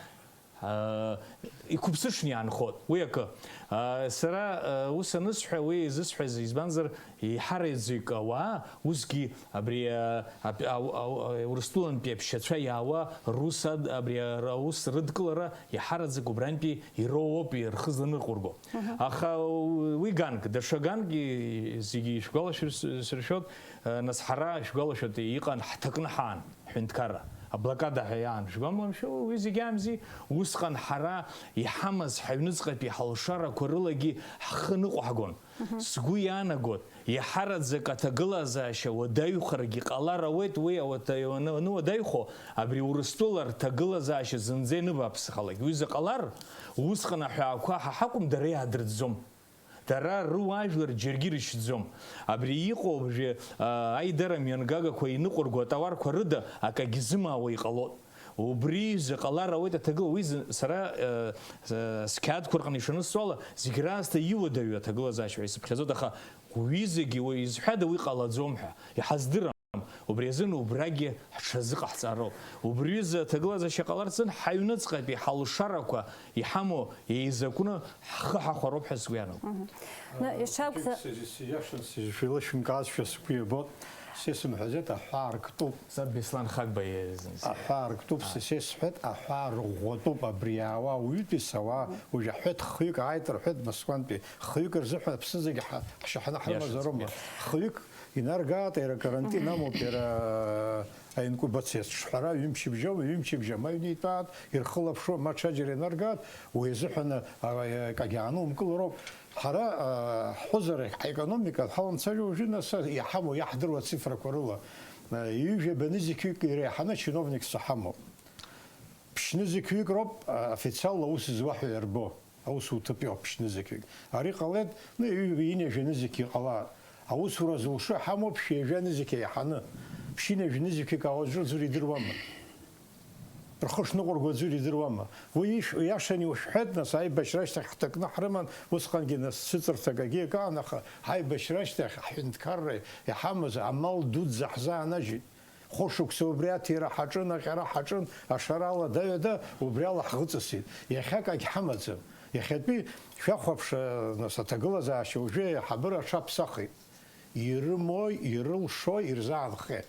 аа, иқәыԥсышны иаанхоит. Уи акы. Аа, сара, аа, ус анысҳәа, уи изысҳәаз, избанзар, еиҳараӡак ауаа, усгьы абри, а, ап-, ау-, ау-, Урыстәылантәи аԥсшьацәа иаауа рус ад-, абри ара аус рыдкылара иаҳараӡак убрантәи ироуоуп, рхы зланыҟәырго. Аха у-, уи ганк, даҽа ганк, и-, зегьы ишәгәалашәыр-, сыршәоит, а, нас ҳара шәгәалашәоит, иҟан ҳҭакны ҳаан, ҳҳәынҭқарра, аблокада ҳәа иаан, шәгәамламшәо, уи зегьы аамзи, усҟан ҳара иҳамаз ҳаҩныҵҟатәи ҳалшарақәа рылагьы ҳхы ныҟәҳгон. Сгәы иаанагоит, иаҳараӡак аҭагылазаашьа уадаҩхарагьы ҟалар ауеит, уи ауаҭа-, аны-, ануадаҩхо, абри Урыстәыла рҭагылазаашьа зынӡа ианыбааԥсахалак. Уи заҟалар, усҟан аҳәаақәа ҳа ҳакәым, дара иаадыртӡом. Дара руаажәлар џьаргьы иршьӡом. Абри иҟоу абжа, а, аидара мҩангагақәа иныҟәырго атауарқәа рыда акагьы зымаауа иҟалоит. Убри изы ҟалар ауеит аҭагыла, уи зы-, сара, э, э, сқьаадқәа рҟны ишанысҵо ала, зегь раасҭа иуадаҩу аҭагылазаашьа ҳәа исыԥхьаӡоит, аха уи зегьы уи изҳәада уи ҟалаӡом ҳәа, иҳаздырам. Убри азын убрагьы ҳҽазыҟаҳҵароуп. Убри изы аҭагылазаашьа ҟаларц азын ҳаҩныҵҟатәи ҳалшарақәа иҳамоу еизакәны ҳхы ҳахәароуп ҳәа сгәы иаанагоит. Мгм. Ну, ишакәзар- Сиашан сижәылашәымкаазшәа сгәы иабоит, сесымҳәаӡеит, аҳәаа рктәуп. Саб Беслан Хагба иазын. Аҳәаа рктәуп, са сесҳәеит, аҳәаа рӷәӷәатәуп, абри иаауа ауаҩытәыҩса ауаа, уажә аҳәеит хҩык ааит рҳәеит Москвантәи, хҩык рзыҳәа аԥсы зегьы ҳа-, ҳшаҳаны ҳрымазароума? Иашаҵәҟьа. Хҩык инаргааит, иара карантин амоуп, иара аинкубациа ҿҳәара ҩымчыбжьоума, ҩымчыбжьа ма ҩнитәаат, ирхылаԥшуа, ма ҽаџьара инаргааит, уи азыҳәан, а, акагьы аанумкылароуп. Ҳара, а, ҳхәызарахь, ҳаекономика ҳаламцәажәо уажәы, нас, иаҳамоу, иаҳдыруа ацифрақәа рыла, а, ҩажәа банызқьҩык иреиҳаны ачиновникцәа ҳамоуп. Ԥшьнызқьҩык роуп, а, официалла аус зуа ҳәа иарбо, аусуҭыԥ иоуп ԥшьнызқьҩык. Ари ҟалеит, ну, ҩ-, ҩынҩажәа нызқь иҟалааит. Аусура зылшо ҳамоуп ԥшьҩажәа нызқь еиҳаны. Ԥшьынҩажәа нызқьҩык ауаҩы аӡәыр идыруама? Рхы шныҟәырго аӡәыр идыруама? Уи иш-, иашан иушәҳәеит, нас, аибашьра ашьҭахь ҳҭакны ҳрыман, усҟангьы, нас, цәыҵырҭак акгьы акаан, аха ҳаибашьра ашьҭахь ҳҳәынҭқарра иҳамаз амал дуӡӡа ҳзаанажьит. Хәышықәса убри аҭира ҳаҿын, аҟьара ҳаҿын, ашара ала даҩада убри ала ҳӷыҵысит. Иахьак агьҳамаӡам. Иахьатәи шәахәаԥш, нас, аҭагылазаашьа уажәы аиҳабыра аҽаԥсахит. Ирымои, ирылшои ирзаанхеит.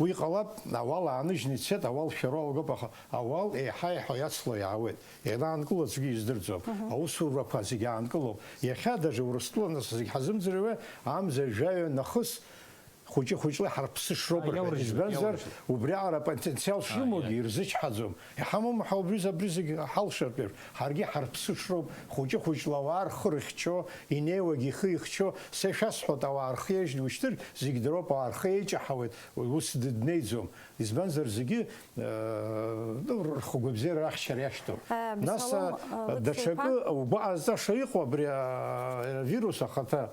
Уи ҟалап, ауал ааныжьны ицеит, ауал шәароу алгоуп, аха ауал еиҳа-еиҳа иацло иаауеит. Ианаанкыло аӡәгьы издырӡом. Аусурақәа зегьы аанкылоуп. Иахьа даже Урыстәыла, нас, зегь ҳазымӡырҩуа, амза жәаҩа нахыс хәыҷы-хәыҷла ҳарԥсыҽроуп, а, рҳәеит. Иаурыжьуеит, избанзар, иаурыжьуеит. Убриаҟара апотенциал шимоугьы, а, иа- ирзычҳаӡом. Иҳамоума ҳа убри, абри зегь ҳалшартә еиԥш? Ҳаргьы ҳарԥсыҽроуп, хәыҷы-хәыҷла ауаа рхы рыхьчо, инеиуагьы ихы ихьчо, са ишәасҳәоит, ауаа рхы иажьны ушьҭыр, зегь дыроуп, ауаа рхы еиҷаҳауеит, ус д-, днеиӡом. Избанзар, зегьы, э, ну, рхәгәабзиара рахьчара иашьҭоуп. Э, нас, Беслан, э, э, даҽакы лыԥшҩқәа? Угәы ҟазҵаша иҟоу абри, э, авирус ахаҭа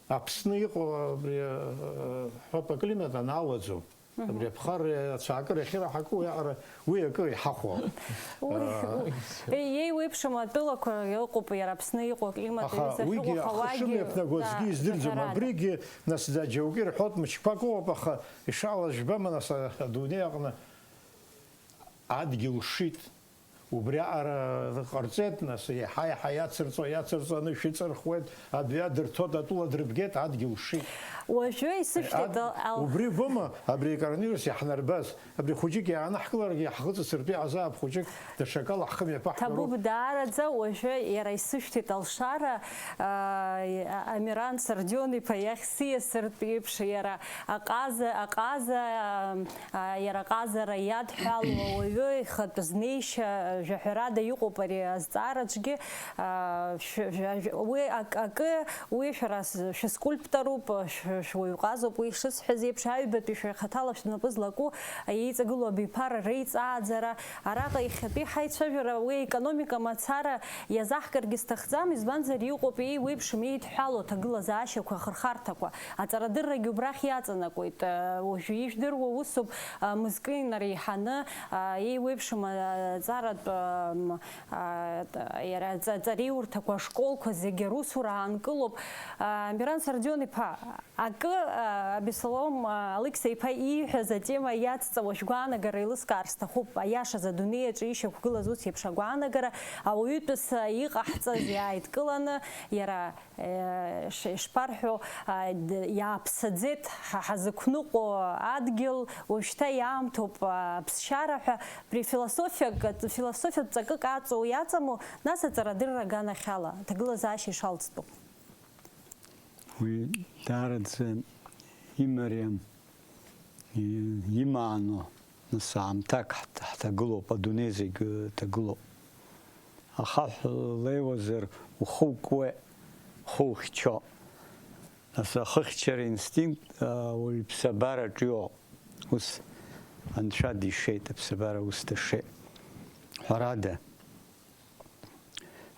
Аԥсны иҟоу абри, э, ҳәоуп, аклимат анаалаӡом. Мгм. Абри аԥхарра ацәаакыра ахьыраҳаку, уиаҟара уи акы иҳахәо. Уи, а, уи, еиуеиԥшым атәылақәа ыҟоуп, иара Аԥсны иҟоу аклимат, аха уигьы ахы шымҩаԥнаго аӡәгьы издырӡом. Абригьы, нас, џьоукы ирҳәоит, мчқәак ыҟоуп, аха ишалаз жәбама, нас, а-, адунеи аҟны адгьыл шит. Убриаҟара ҟарҵеит, нас, еиҳа-еиҳа иацырҵо, иацырҵо, анышә иҵырхуеит, абҩа дырҭоит, атәыла дрыбгеит, адгьыл шит. Уажәы исышәҭеит, Ад-, ал-, ал-, убри боума абри коронавирус иаҳнарбаз? Абри хәыҷык иаанаҳкыларгьы, иаҳхыҵысыртә иҟазаап хәыҷык, даҽакала ҳхы мҩаԥаҳгароуп. Ҭабуп, даараӡа, уажәы иара исышәҭеит алшара, аа, Амиран Сардион-иԥа иахь сиасыртә еиԥш, иара аҟаза, аҟаза, аа, иара аҟазара иадҳәалоу ауаҩы ихатә знеишьа, жәаҳәарада, иҟоуп ари азҵаараҿгьы, аа, шә-, шә-, уи ак-, акы, уи шәара с-, шәыскульпторуп, шә-, шәуаҩ ҟазоуп, уи шысҳәаз еиԥш, аҩбатәи шәара хаҭала шәнапы злаку, еиҵагылоу абиԥара реиҵааӡара, араҟа иахьатәи ҳаицәажәара, уи аекономика мацара иазаҳкыргьы сҭахӡам, избанзар, иҟоуп еиуеиԥшым еидҳәалоу аҭагылазаашьақәа, ахырхарҭақәа, аҵарадыррагьы убрахь иаҵанакуеит. Уажәы ижәдыруа усуп, мызкы инареиҳаны, еиуеиԥшым аҵаратә, иара аҵа-, аҵареиурҭақәа, ашколқәа зегьы русура аанкылоуп. Амиран Сардион-иԥа, акы, а, Абеслом, а, Алықьса-иԥа ииҳәаз атема иацҵауа шәгәаанагара еилыскаар сҭахуп. Аиашаз, адунеи аҿы ишьақәгылаз ус еиԥш агәаанагара, ауаҩытәыҩса иҟаҳҵаз иааидкыланы, иара, э, ш-, ишԥарҳәо, а, д-, иааԥсаӡеит ҳа ҳазықәныҟәо адгьыл, уажәшьҭа иаамҭоуп, а, аԥсшьара ҳәа, абри философиак, философиатә ҵакык аҵоу иаҵаму, нас аҵарадырра аганахьала, аҭагылазаашьа ишалҵтәу. Уи даараӡа имариам, и-, имаано, нас, аамҭак ҳҭ-, ҳҭагылоуп, адунеи зегь ҭагылоуп. Ахаҳә леиуазар ухы укуеит, ухы ухьчо. Нас ахыхьчара инстинкт, а, уаҩ иԥсабараҿ иоуп. Ус Анцәа дишеит, аԥсабара ус дашеит. Ҳәарада,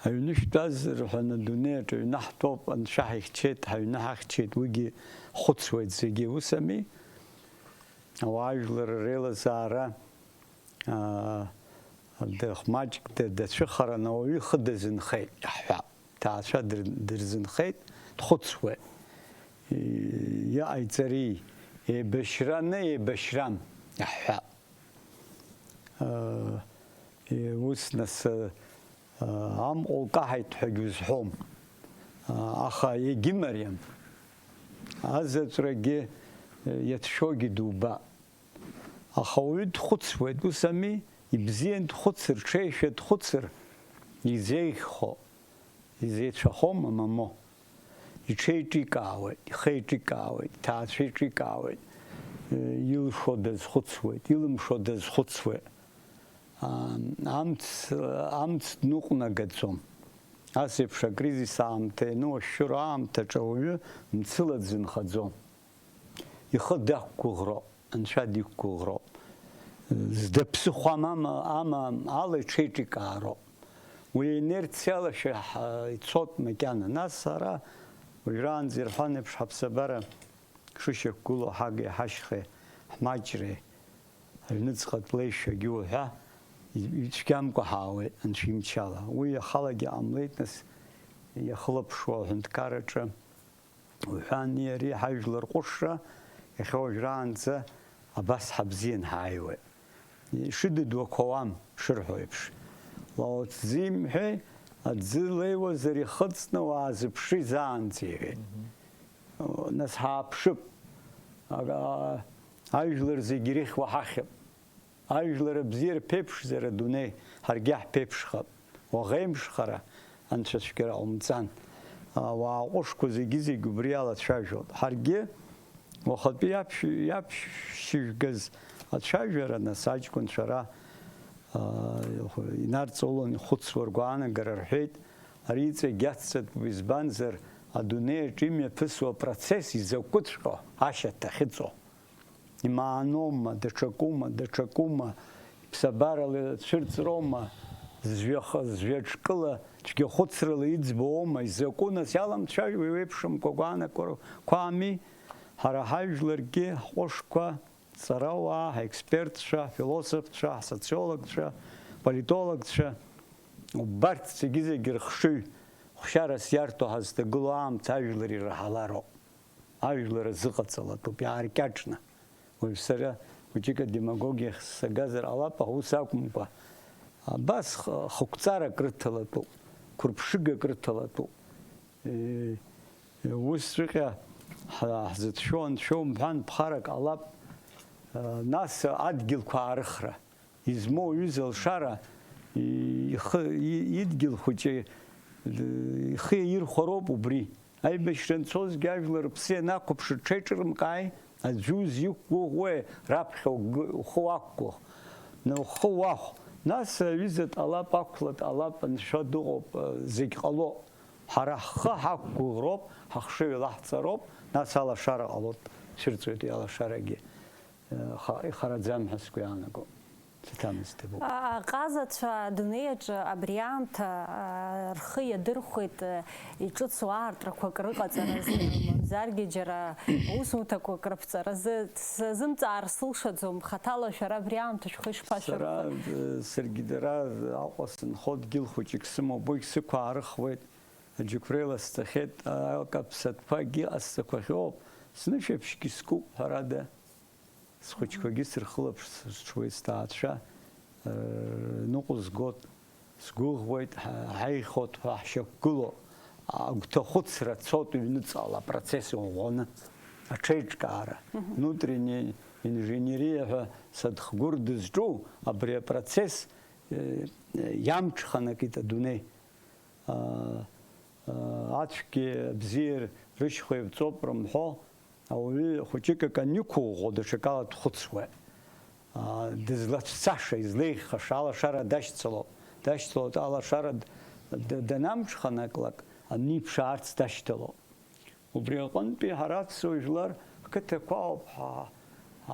Аҩны шәтәаз, рҳәаны, адунеи аҿы аҩны ҳтәоуп, анцәа ҳихьчеит, ҳаҩны ҳахьчеит, уигьы хәыцуеит зегьы, ус ами? Ауаажәлар реилазаара, аа, д-, маҷк д-, дацәыхаран, ауаҩы ихы дазынхеит, иаҳҳәап. Ҭаацәа дыр-, дырзынхеит, дхәыцуеит. И-, иҟаиҵари, еибашьраны еибашьрам, иаҳҳәап. Э, э, ус нас, э, амҟа лкаҳаит ҳәагьы узҳәом. Э, аха егьымариам. Азаҵәрагьы, э, иацәшәогьы дубап. Аха уаҩы дхәыцуеит, ус ами, ибзиан дхәыцыр, ҽеишәа дхәыцыр, изеиӷьхо. Изеицәахома, мамоу? Иҽеиҿикаауеит, ихеиҿикаауеит, иҭаацәа еиҿикаауеит, э, илшо дазхәыцуеит, илымшо дазхәыцуеит. А, амц, амц дныҟәнагаӡом. Ас еиԥш акризис аамҭа иану ашәшьыра аамҭаҿы ауаҩы мцыла дзынхаӡом. Ихы дақәгәыӷроуп, анцәа диқәгәыӷроуп. Зда ԥсыхәа амама, амам ала иҽеиҿикаароуп. Уи инерциала шәаҳ-, ицоит макьана. Нас ара уажәраанӡа ирҳәан еиԥш, ҳаԥсабара шышьақәгылоу ҳагеи ҳашьхеи, ҳмаҷреи, аҩныҵҟатә леишәагьы уҳәа, и-, ицәгьамкәа ҳаауеит, анцәа имчала. Уи иахалагьы ҟамлеит, нас, иахылаԥшуа аҳәынҭқарраҿы. Уҳәан, иареи ҳажәлар ҟәышра, иахьа уажәраанӡа абас ҳабзиан ҳааиуеит. Ишыдыдуақәа ауам, шырҳәо еиԥш. Лао Цзы имҳәеи, аӡы леиуазар ихыҵны уаазыԥшы изаанӡа, иҳәеит. Мгм. Нас ҳааԥшып. Ага, ажәлар зегь ирыхьуа ҳахьып. Ажәлар абзиара ԥеиԥшзар адунеи, ҳаргьы ҳԥеиԥшхап. Уаӷеимшхара, анцәа цәгьара ҟаумҵан. Ауаа ҟәышқәа зегьы-зегь убри алацәажәоит. Ҳаргьы уахатәи иаԥшь-, иаԥшьжәгаз ацәажәара, нас, аҷкәынцәа ара, аа, инарҵаулан ихәыцуа ргәаанагара рҳәеит. Ари иҵегь иацҵатәуп, избанзар, адунеи аҿы имҩаԥысуа апроцесс изакәыҵәҟьо ашьаҭа ахьыҵоу. Имааноума, даҽакума, даҽакума, ԥсабарала цәырҵроума, зжәаха-, зжәаҿкыла, цәгьахәыцрала иӡбоума, изакәу нас иаламцәажәо, еиуеиԥшымкәа гәаанагақәа ами, ҳара ҳажәларгьы, ҳҟәышқәа, ҵарауаа, ҳекспертцәа, ҳфилософцәа, ҳсоциологцәа, политологцәа, убарҭ зегьы-зегьы рыхшыҩ, хәшьарас иарҭо ҳазҭагылоу аамҭа ажәлар ирраҳалароуп. Ажәлар азыҟаҵалатәуп, иааркьаҿны. Уажә сара хәыҷык адемагогиахь сагазар ҟалап, аха ус акәымкәа, Абас х-, хықәҵарак рыҭалатәуп, қәырԥшыгак рыҭалатәуп. Е, усҵәҟьа ҳ-, ҳзыцәшәо анцәа умҳәан, ԥхарак ҟалап, а, нас адгьылқәа аарыхра. Измоу аҩыза алшара, и-, ихы, и-, идгьыл хәыҷы, д-, ихы иаирхәароуп убри. Аибашьра анцозгьы ажәлар рыԥсы ианақәыԥш, рҽеиҿырымкааи, аӡәы узиқәгәыӷуеи, раԥхьа угы-, ухы уақәгәыӷ, на ухы уахә. Нас аҩыза дҟалап, ақәла дҟалап, анцәа дыҟоуп, зегь ҟало. Ҳара ҳхы ҳақәгәыӷроуп, ҳахшыҩ лаҳҵароуп, нас алашара ҟалоит, цәырҵуеит алашарагьы. Ха-, ихараӡам ҳәа сгәы иаанаго. Саҭамыз ҭабуп. А-, аҟазацәа адунеи аҿы абри аамҭа, а, рхы иадырхәеит, а, иҿыцу аартрақәак рыҟаҵаразы, мамзаргьы џьара усумҭақәак рыԥҵаразы. Сазымҵаар сылшаӡом, хаҭала шәара абри аамҭа шәхы ишԥашәырхәо? Сара, э, саргьы дара Аҟәа сынхо дгьыл хәыҷык сымоуп, уигь сықәаарыхуеит, аџьықәреи ласҵахьеит, акаԥсатәқәагьы ҟасҵақәахьоуп, знышәаԥшьгьы скуп, ҳәарада. Схәыҷқәагьы сырхылаԥш-, сырҽуеит, сҭаацәа, э, ныҟәызгоит, сгәыӷуеит, ҳа-, ҳаихот ҳәа ҳшьақәгылоу агәҭахәыцра цоит ҩныҵҟала апроцесс ӷәӷәаны, аҽеиҿкаара. Мгм. Внутренняя инженерия ҳәа садхгәыр дызҿу абри апроцесс, э, иамҽханакит адунеи. Аа, аа, ацәгьеи абзиеи рышьхәа еивҵоуп рымҳәо, ауаҩы хәыҷык акы аниқәыӷәӷәо, даҽакала дхәыцуеит. Аа, дызлацәцаша, излеиӷьхаша алашара дашьцыло, дашьцылоит, алашара д-, д-, данамҽханаклак, аниԥшаарц дашьҭало. Убри аҟынтәи ҳара аԥсуа жәлар ҳқыҭақәа ауп, ҳа-,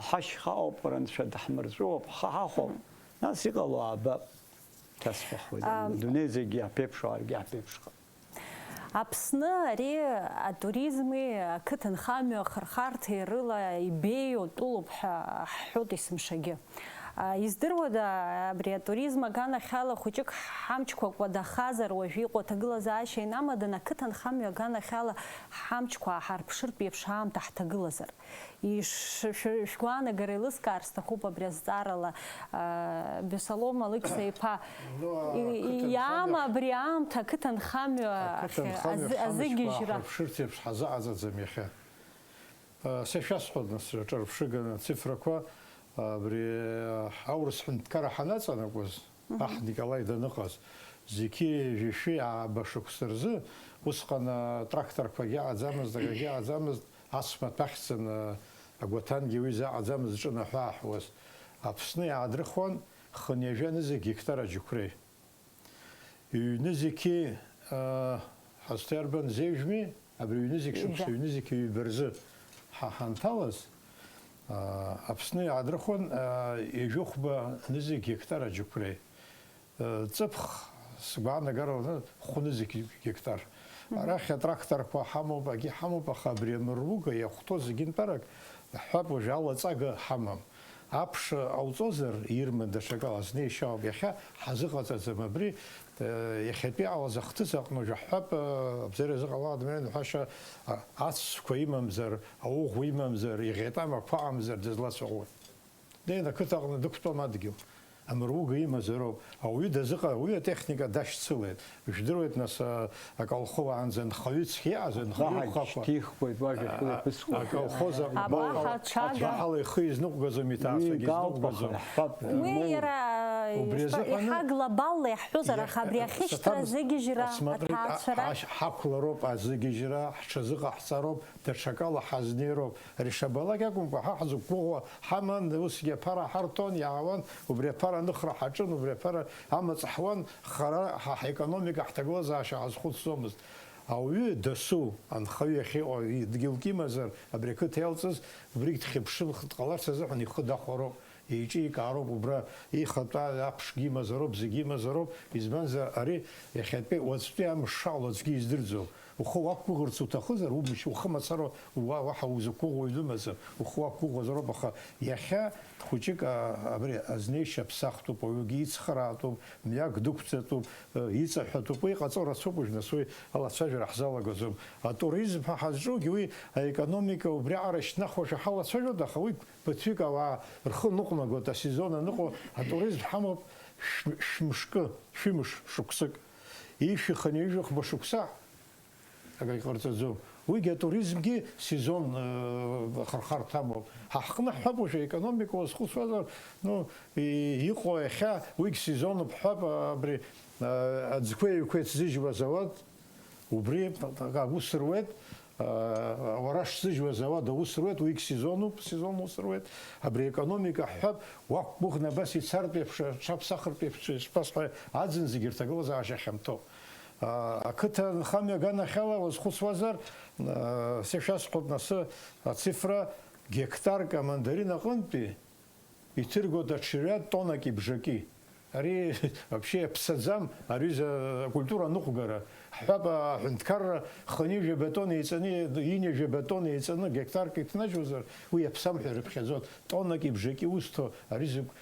ҳашьха ауп, рынцәа даҳмырҵәуоуп, ҳхы ҳахәап. Нас иҟало аабап, ҭасҳәахуеит. Ам, адунеи зегьы иаҳԥеиԥшу, ҳаргьы иаҳԥеиԥшхап. Аԥсны ари атуризми ақыҭанхамҩа ахырхарҭеи рыла ибеиоу тәылоуп ҳәа ҳҳәоит есымшагьы. А, издыруада, абри атуризм аганахьала хәыҷык ҳамчқәа кәадахазар, уажә иҟоу аҭагылазаашьа инамаданы, ақыҭанхамҩа аганахьала ҳамчқәа ааҳарԥшыртә еиԥш аамҭа ҳҭагылазар? Иш-, шә-, шәгәаанагара еилыскаар сҭахуп абри азҵаарала, а, Бесалом Алықьса-иԥа. Ну, а, и-, и-, ақыҭанхамҩа иаама абри аамҭа ақыҭанхамҩа ахь ақыҭанхамҩа азы-, ҳамчқәа азыгьежьра? Ааҳарԥшыртә еиԥш ҳазыҟаҵаӡам иахьа. Са ишәасҳәоит, нас, аҿырԥшыганы ацифрақәа, абри аурыс ҳәынҭқарра ҳанаҵанакуаз, мгм, аҳ Николаи даныҟаз, зқьи жәшәи ааба шықәса рзы, усҟан атракторқәагьы ыҟаӡамызт, акгьы ыҟаӡамызт, ацә маҭәахьӡаны агәаҭангьы уи заҟаӡамызт зҿынаҳәааҳәуаз. Аԥсны иаадрыхуан хынҩажәа нызқь гектар аџьықәреи. Ҩнызқьи, аа, ҳазҭоу иарбан зеижәми, абри ҩнызқь шықәса, ҩба, ҩнызқьи ҩба рзы ҳа ҳанҭалаз, аа, Аԥсны иаадрыхуан, аа, ҩажәихәба нызқь гектар аџьықәреи. Ыы, ҵыԥх, сгәаанагарала, хәнызқь гектар. Мгм. Арахь атракторқәа ҳамоуп, агьи ҳамоуп, аха абри амыруга иахәҭоу зегьынтәарак ҳҳәап, уажә алаҵага ҳамам. Аԥш ҟауҵозар, ирман даҽакала, азнеишьа ауп. Иахьа ҳазыҟаҵаӡам абри, э, иахьатәи иҟалаз ахҭыс аҟны уажә ҳҳәап, э, абзиара иазыҟалалада, меин ҳәашьа, а, ацәқәа имамзар, ауӷә имамзар, иӷьеит амақәа ыҟамзар, дызлацәаӷәои? Днеин ақыҭа аҟны дықәтәом адгьыл. Амыруга имазароуп. Ауаҩы дазыҟа-, уи атехника дашьцылеит. Ижәдыруеит, нас, а, аколхо уаанӡа нхаҩы цқьа иҟаз, анхаҩы Аҳ, ухақәа. Шьҭихуеит, уажәа, а, шәылаԥысуеит. Аколхоз аҟны аха аҿаҳала ихы изныҟәгазом, иҭаацәагьы изныҟәгазом. Уи иара, убри ишԥа-, азыҳәан иаҳа глобалла иаҳҳәозар, иаҳ-, аха абри ахьышьҭра саҭамыз-, азыгьежьра, сматри, аҭаацәара. Ҳа-, ҳақәлароуп азыгьежьра, ҳҽазыҟаҳҵароуп, даҽакала ҳазнеироуп. Ари шабалак акәымкәа, ҳа ҳзықәгәыӷуа ҳаман, усгьы аԥара ҳарҭон, иаауан, убри аԥара аныхра ҳаҿын, убри аԥара амаҵ ҳуан, хара ҳа ҳекономика, ҳҭагылазаашьа ҳазхәыцӡомызт. Ауаҩы дасу, анхаҩы иахьыҟоу, дгьылк имазар, абри ақыҭа иалҵыз, убригь дхьыԥшымхт ҟаларц азыҳәан ихы дахәароуп, еиҿикаароуп, убра ихатәы аԥшгьы имазароуп, зегьы имазароуп, избанзар, ари иахьатәи, уаҵәтәи амш шаҟало аӡәгьы издырӡом. Ухы уақәгәыӷырц уҭахызар, умшь, ухы мацара уа-, уаҳа узықәгәыӷуа уаҩ дымаӡам, ухы уақәгәыӷуазароуп, аха иахьа хәыҷык, а, абри азнеишьа ԥсахтәуп, ауаҩгьы ицхраатәуп, мҩак дықәҵатәуп, э, иҵаҳәатәуп, уи иҟаҵо рацәоуп уажә, нас уи алацәажәара ҳзалагаӡом. Атуризм ҳәа ҳазҿугьы уи аекономика убриаҟара шьҭнахуашәа ҳалацәажәоит, аха уи Ԥыҭҩык ауаа рхы ныҟәнагоит асезон аныҟоу, атуризм ҳамоуп, шә-, шәмышкы, шәымш шықәсык, ишәи хынҩажәи хәба шықәса акагь ҟарҵаӡом. Уигьы атуризмгьы сезон, э, ахырхарҭа амоуп. Ҳа ҳҟны ҳҳәап, уажәы аекономика уазхәыцуазар, ну, и-, иҟоу иахьа уигь сезонуп ҳҳәап, абри, э, аӡқәеи аҩқәеи ҭзыжьуа азауад, убри аус руеит, э, ауара шҭзыжьуа азауад аус руеит, уигь сезонуп, сезон ус руеит. Абри аекономика ҳҳәап, уақәгәыӷны абас ицартә еиԥш, аҽаԥсахыртә еиԥш, ишԥасҳәари, аӡын зегьы рҭагылазаашьа хьанҭоуп. Ақыҭа нхамҩа аганахьала уазхәыцуазар, сашәасҳәап, нас ацифра гектарк амандарин аҟынтәи иҭыргоит аҽырҩа тоннаки бжаки. Ари вообще иаԥсаӡам, ари за-, акультура аныҟәгара. Ҳҳәап, аҳәынҭқарра хынҩажәа батон еиҵаны, ҩынҩажәа батон еиҵаны гектарк иҭнажьуазар, уи иаԥсам ҳәа ирыԥхьаӡоит. Тоннаки бжаки узҭо, ари зықә-,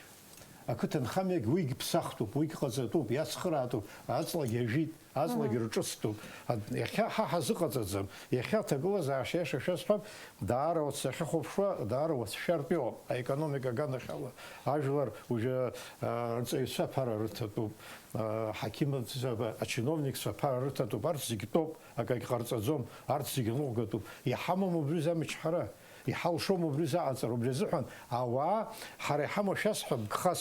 Ақыҭанхамҩагь уигь ԥсахтәуп, уигь ҟаҵатәуп, иацхыраатәуп, аҵлагьы ажәит, аҵлагьы рҿыцтәуп. Ад-, иахьа ҳа ҳазыҟаҵаӡам, иахьа аҭагылазаашьа, иаша шәасҳәап, даара уацәахьыхәаԥшуа, даара уацәшәартә иҟоуп, аекономика аганахьала. Ажәлар уажәы, а, рҵаҩцәа аԥара рыҭатәуп, а, ҳақьымцәа, ачиновникцәа аԥара рыҭатәуп, арҭ зегь тәоуп, акагь ҟарҵаӡом, арҭ зегь ныҟәгатәуп. Иҳамам убри замч ҳара. Иҳалшом убри заҟаҵара, убри азыҳәан ауаа, ҳара иҳамоу шәасҳәап, гхас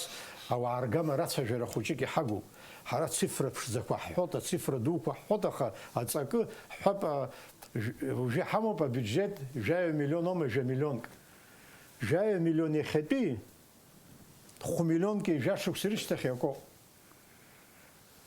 ауаа ргама рацәажәара хәыҷык иҳагуп. Ҳара ацифра ԥшӡақәа ҳҳәоит, ацифра дуқәа ҳҳәоит, аха аҵакы ҳҳәап, а, ж-, уажәы иҳамоуп абиуџьет жәаҩа миллион аума, жәа миллионк. Жәаҩа миллион иахьатәи хә-миллионки жәашықәса рышьҭахь иакоуп.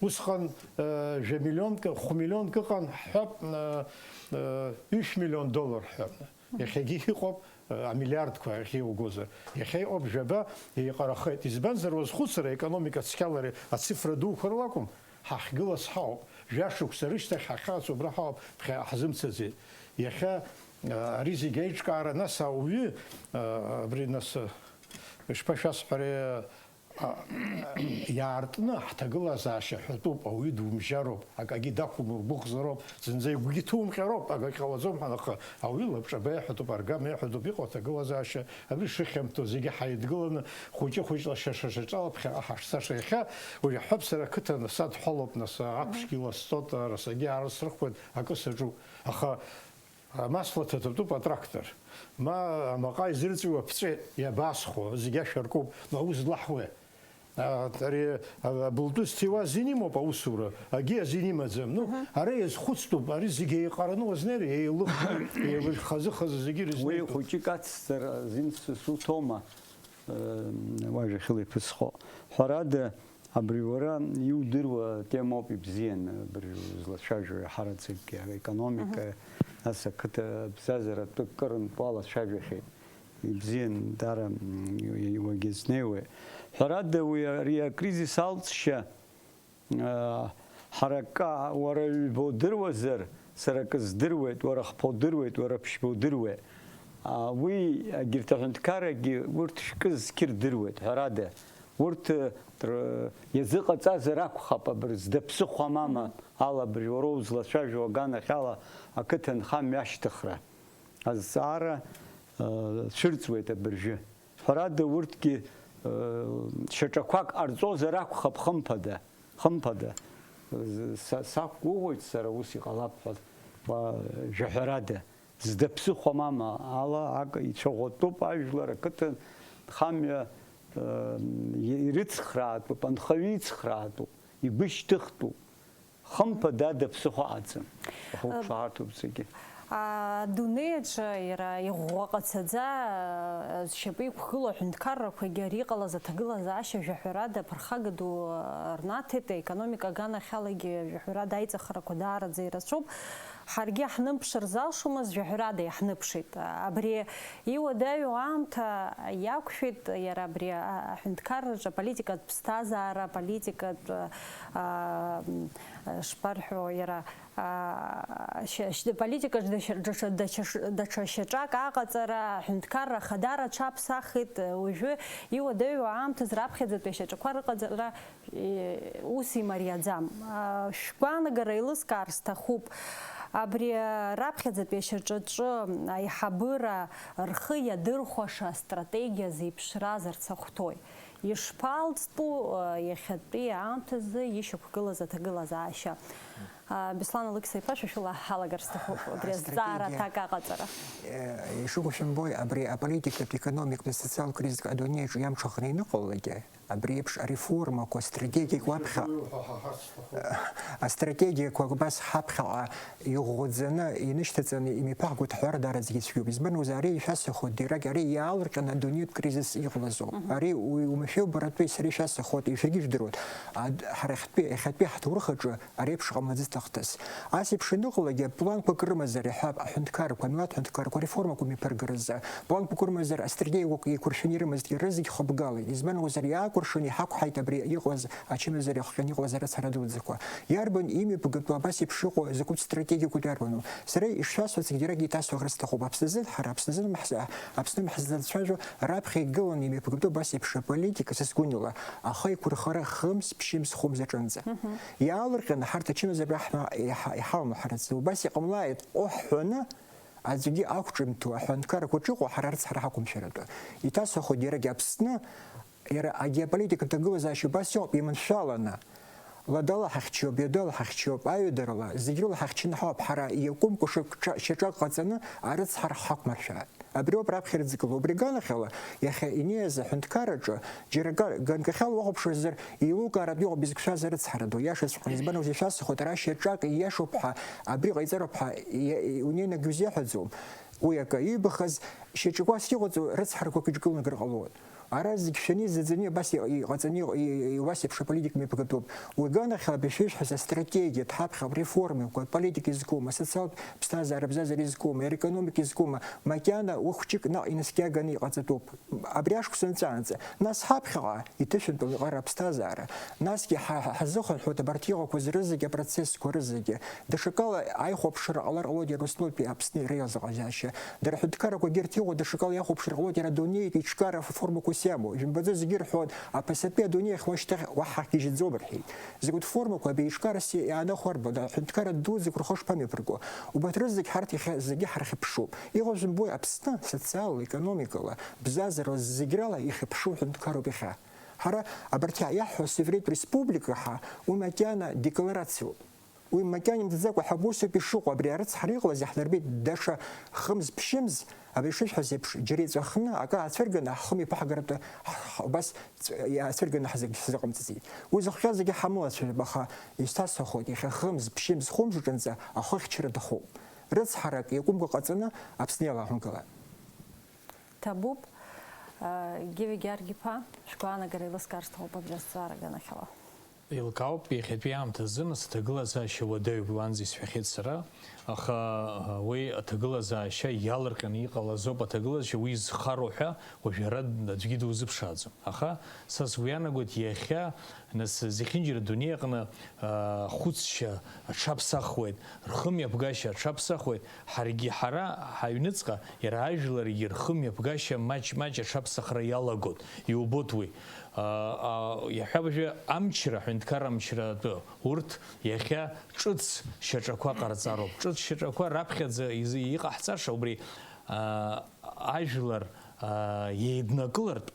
Усҟан, э, жәа миллионк, хә-миллионк ыҟан, ҳҳәап, э, э, ҩышә миллион доллар ҳҳәап. Иахьагьы иҟоуп, э, амиллиардқәа ахьеилгозар. Иахьа иҟоуп жәаба, еиҟарахеит. Избанзар, уазхәыцыр, аекономика цқьалара ацифра дуқәа рылакәым, ҳахьгылаз ҳауп. Жәашықәса рышьҭахь ҳахьаацу убра ҳауп, ԥхьаҟа ҳзымцаӡеит. Иахьа, э, ари зегь аиҿкаара, нас ауаҩы, э, абри нас, э, ишԥашәасҳәари, А, иаартны ҳҭагылазаашьа ҳәатәуп, ауаҩы думжьароуп, акагьы дақәумыргәыӷзароуп, зынӡа игәгьы ҭумҟьароуп, акагь ҟалаӡом ҳәа, аха ауаҩы лабҿаба иҳәатәуп, аргама иҳәатәуп, иҟоу аҭагылазаашьа, абри шыхьамҭоу зегьы ҳаидгыланы, хәыҷы-хәыҷла шаша-шаҿала ԥхьаҟа ҳашцаша. Иахьа уажә иаҳҳәап, сара ақыҭан садҳәалоуп, нас аԥшгьы ласҵоит, арасагьы аарсрыхуеит, акы саҿуп. Аха Амасла ҭаҭатәуп атрактор. Ма амаҟа изырҵәиуа ԥҵәеит, иабасхәо, зегь ашәа ркуп, ма ус злаҳуеи? А, ари, а, абылтәы зҭиуа азин имоуп аусура, агьи азин имаӡам. Ну, ара иазхәыцтәуп, ари зегь еиҟараны уазнеир, еилых-, еилых-, хазы-хазы зегь Уи ирызнеитәуп. Хәыҷык ацҵара азин сусуҭома, э, уажәахьыла иԥысхо. Ҳәарада, Абри уара иудыруа темоуп, ибзиан, абри узлацәажәо иаҳараӡакгьы аекономика, Мгм. Нас ақыҭа абзазаратә кырынтә уалацәажәахьеит. Ибзиан, даара, м, уагьызнеиуеит. Ҳәарада, уи, ари акризис алҵшьа, а, ҳара акы, уара ҩба удыруазар, сара акы здыруеит, уара хԥа удыруеит, уара ԥшьба удыруеит. А, уи, егьырҭ аҳәынҭқаррагьы урҭ шәкы зқьы рдыруеит, ҳәарада. Урҭ, р-, иазыҟаҵазар акәхап абри зда ԥсыхәа амама ала абри уара узлацәажәо аганахьала ақыҭанхамҩа ашьҭыхра азҵаара, э, цәырҵуеит абыржәы. Ҳәарада, урҭгьы, э, шьаҿақәак ҟарҵозар акәхап, хымԥада, хымԥада. З-, са-, сақәгәыӷуеит сара ус иҟалап ҳәа, уа, жәаҳәарада. Зда ԥсыхәа амама ала акы ицәаӷәатәуп ажәлар, ақыҭан хамҩа, э, ирыцхраатәуп, анхаҩы ицхраатәуп, игәы шьҭыхтәуп. Хымԥада, ада ԥсыхәа аӡам. Аха Э, уқәшаҳаҭуп зегьы. Адунеи аҿы иара иӷәӷәа ҟацаӡа, э, зшьапы иқәгылоу аҳәынҭқаррақәагьы ари иҟалаз аҭагылазаашьа жәаҳәарада аԥырхага ду, э, рнаҭеит, аекономика аганахьалагьы жәаҳәарада аиҵахарақәа даараӡа ирацәоуп. Ҳаргьы ҳнымԥшыр залшомызт, жәаҳәарада иаҳныԥшит. Абри иуадаҩу аамҭа иақәшәеит, иара абри аҳәынҭқарраҿы аполитикатә ԥсҭазаара, аполитикатә, а, м, шԥарҳәо, иара, а, шьа-, шьа-, политикаҿ даҽа, даҽа, даҽа ш-, даҽа шьаҿак аҟаҵара, аҳәынҭқарра ахадара аҽаԥсахит, уажәы иуадаҩу аамҭазы раԥхьаӡатәи ашьаҿақәа рыҟаҵара Е, ус имариаӡам. А, шәгәаанагара еилыскаар сҭахуп. Абри, а, раԥхьаӡатәи ашьаҿаҿы аиҳабыра рхы иадырхәаша астратегиа зеиԥшраз арцахәҭои? Ишԥалҵтәу, э, иахьатәи аамҭазы ишьақәгылаз аҭагылазаашьа? Э, Беслан Алықьса-иԥа, шәа шәыла ҳалагар сҭахуп абри азҵаара Астратегиа. Аҭак аҟаҵара. Э, ишыгәышәымбои, абри аполитикатә, економикатә, социалтә кризис адунеиаҿы иамҽхакны ианыҟалалакгьы, абри еиԥш ареформақәа стратегиак уаԥхьа, астратегиақәа убас ҳаԥхьаҟа иӷәӷәаӡаны инышьҭаҵаны имҩаԥаҳгоит ҳҳәар даараӡагьы цәгьоуп. Избан акәзар, ари ишәасҳәахуеит, дирак, ари иаалырҟьаны адунеитә кризис иҟалазоуп. Мгм. Ари у-, уамашәа убаратәи сара ишәасҳәахуеит, шәаргьы ижәдыруеит. Ад-, ҳара иахьатәи, иахьатәи ҳҭоурых аҿы ари еиԥш ҟамлаӡыц ҭахҭас. Ас еиԥш аныҟалогьы, планқәа акрымазар, иҳәап, аҳәынҭқаррақәа, амилаҭ ҳәынҭқаррақәа ареформақәа мҩаԥыргаразы, планқәа акрымазар, астратегиақәа еиқәыршәаны ирымазҭгьы рызегь хыбгалеит. Избан акәзар, иаакәыршаны иҳақәҳаит абри иҟаз ачымазара иахҟьаны иҟалаз арыцҳара дуӡӡақәа. Иарбан имҩаԥгатәу абас еиԥш иҟоу закәытә стратегиақәоу иарбану? Сара ишшәасҳәо зегь дирак еиҭасҳәахар сҭахуп. Аԥсны азы ҳара Аԥсны азы ҳзы-, Аԥсны ҳзылацәажәо раԥхьа игыланы имҩаԥгатәу абас еиԥш аполитика са сгәынала, ахы еиқәырхара хымз, ԥшьымз, хәымз аҿынӡа. Мгм. Иаалырҟьаны ҳарҭ ачымазара ҳма-, иҳа-, иҳалам ҳараӡа. Убас иҟамлааит, ҟоҳ ҳәаны аӡәгьы ақәҿимҭуа аҳәынҭқаррақәа шыҟоу ҳара арыцҳара ҳақәымшәаратәы. Иҭасҳәахоит иарагьы Аԥсны, иара агеополитикатә ҭагылазаашьа убас иҟоуп, иманшәаланы. Ладала ҳахьчоуп, ҩадала ҳахьчоуп, аҩадарала, зегь рыла ҳахьчаны ҳауп, ҳара иакәымкәа шьаҿа-, шьаҿак ҟаҵаны арыцҳара ҳақәмаршәааит. Абриоуп раԥхьа ирыдызкыло. Убри аганахьала, иахьа инеиз аҳәынҭқарраҿы џьара га-, ганкахьала уахәаԥшуазар, еилукааратә иҟоуп изықәшәаз арыцҳара ду. Иашаҵәҟьа, избан акәзар, ишәасҳәоит, ара шьаҿак ииашоуп ҳәа, абри ҟаиҵароуп ҳәа, иа-, унеинагьы узиаҳәаӡом. Уи акы, иибахаз шьаҿақәас иҟаҵоу рыцҳарақәак иҿкылнагар ҟалоит. Ара зегь шәаны изаӡаны абас иҟ-, иҟаҵаны иҟ-, и-, и-, убас еиԥш аполитика мҩаԥгатәуп. Уи аганахьала абри шәишәҳәаз астратегиа, дҳаԥхьап реформақәа, аполитика изкума, асоциалтә ԥсҭазаара, абзазара изкума, аекономика изкума, макьана уи хәҷык наҟ инаскьаганы иҟаҵатәуп. Абри ашықәс анҵәаанӡа. Нас ҳаԥхьаҟа иҭышәынтәалоу иҟара аԥсҭазаара. Насгьы ҳа-, ҳа-, ҳазыхынҳәуеит абарҭ иҟақәаз рызегьы, апроцессқәа рызегьы. Даҽакала аиҳәаԥшра ҟалар ҟалоит Иарусҭналтәи Аԥсни реилазыҟазаашьа. Дара рҳәынҭқаррақәагьы ирҭиуа даҽакала иахәаԥшыр ҟалоит иара адунеи еиҿкаара формақәа сиамоу. Ижәымбаӡо зегьы ирҳәон, аԥасатәи адунеи ахь уашьҭахь уаҳа ҳгьежьӡом рҳәеит. Закәытә формақәа абри еиҿкаарас иаанахәарбо, аҳәынҭқарра дуӡӡақәа рхы шԥамҩаԥырго? Убарҭ рызегь ҳарҭ иахьа зегьы ҳархьыԥшуп. Иҟоу шәымбои, Аԥсны социалла, економикала, бзазарала зегь рыла ихьыԥшуп ҳәынҭқарроуп иахьа. Ҳара абарҭ иа-, иаҳҳәо асуверенитә республика ҳәа, уи макьана декларациоуп. Уи макьана имҵӡакәа ҳагәы усоуп ишыҟоу, абри арыцҳара иҟалаз иаҳдырбеит даҽа хымз-ԥшьымз, абри ишышәҳәаз еиԥш, џьара иҵәахны, акы аацәырганы ҳхы мҩаԥаҳгаратәы ҳ-, ҳ-, убас ҵ-, иаацәырганы ҳзы-, ҳзыҟамҵаӡеит. Уи зыхҟьаз зегьы ҳамылацәажәап, аха ишьҭасҳәахоит, иахьа хымз-ԥшьымз-хәымз аҿынӡа ахы ахьчара ҭахуп. Рыцҳарак иакәымкәа ҟаҵаны Аԥсны иалаҳәынкылан. Ҭабуп, э, Гиви Георги-иԥа, шәгәаанагара еилыскаар сҭахуп абри азҵаара аганахьала. Еилкаауп, иахьатәи аамҭазы нас аҭагылазаашьа уадаҩуп, уанӡа исҳәахьеит сара, аха, э, уи аҭагылазаашьа иалырҟьаны иҟалазоуп аҭагылазаашьа, уи зхароу ҳәа уажәы ара аӡәгьы дузыԥшааӡом. Аха са сгәы иаанагоит, иахьа нас зехьынџьара адунеи аҟны, э, ахәыцшьа аҽаԥсахуеит, рхымҩаԥгашьа аҽаԥсахуеит, ҳаргьы ҳара ҳаҩныҵҟа иара ажәларгьы рхымҩаԥгашьа маҷ-маҷ аҽаԥсахра иалагоит, иубоит уи. А, а, иаҳҳәап, уажәы амчра, аҳәынҭқарра амчра атәы, урҭ иахьа ҿыц шьаҿақәа ҟарҵароуп. Ҿыц шьаҿақәа раԥхьаӡа изы-, иҟаҳҵаша убри, а, ажәлар, а, еиднакылартә.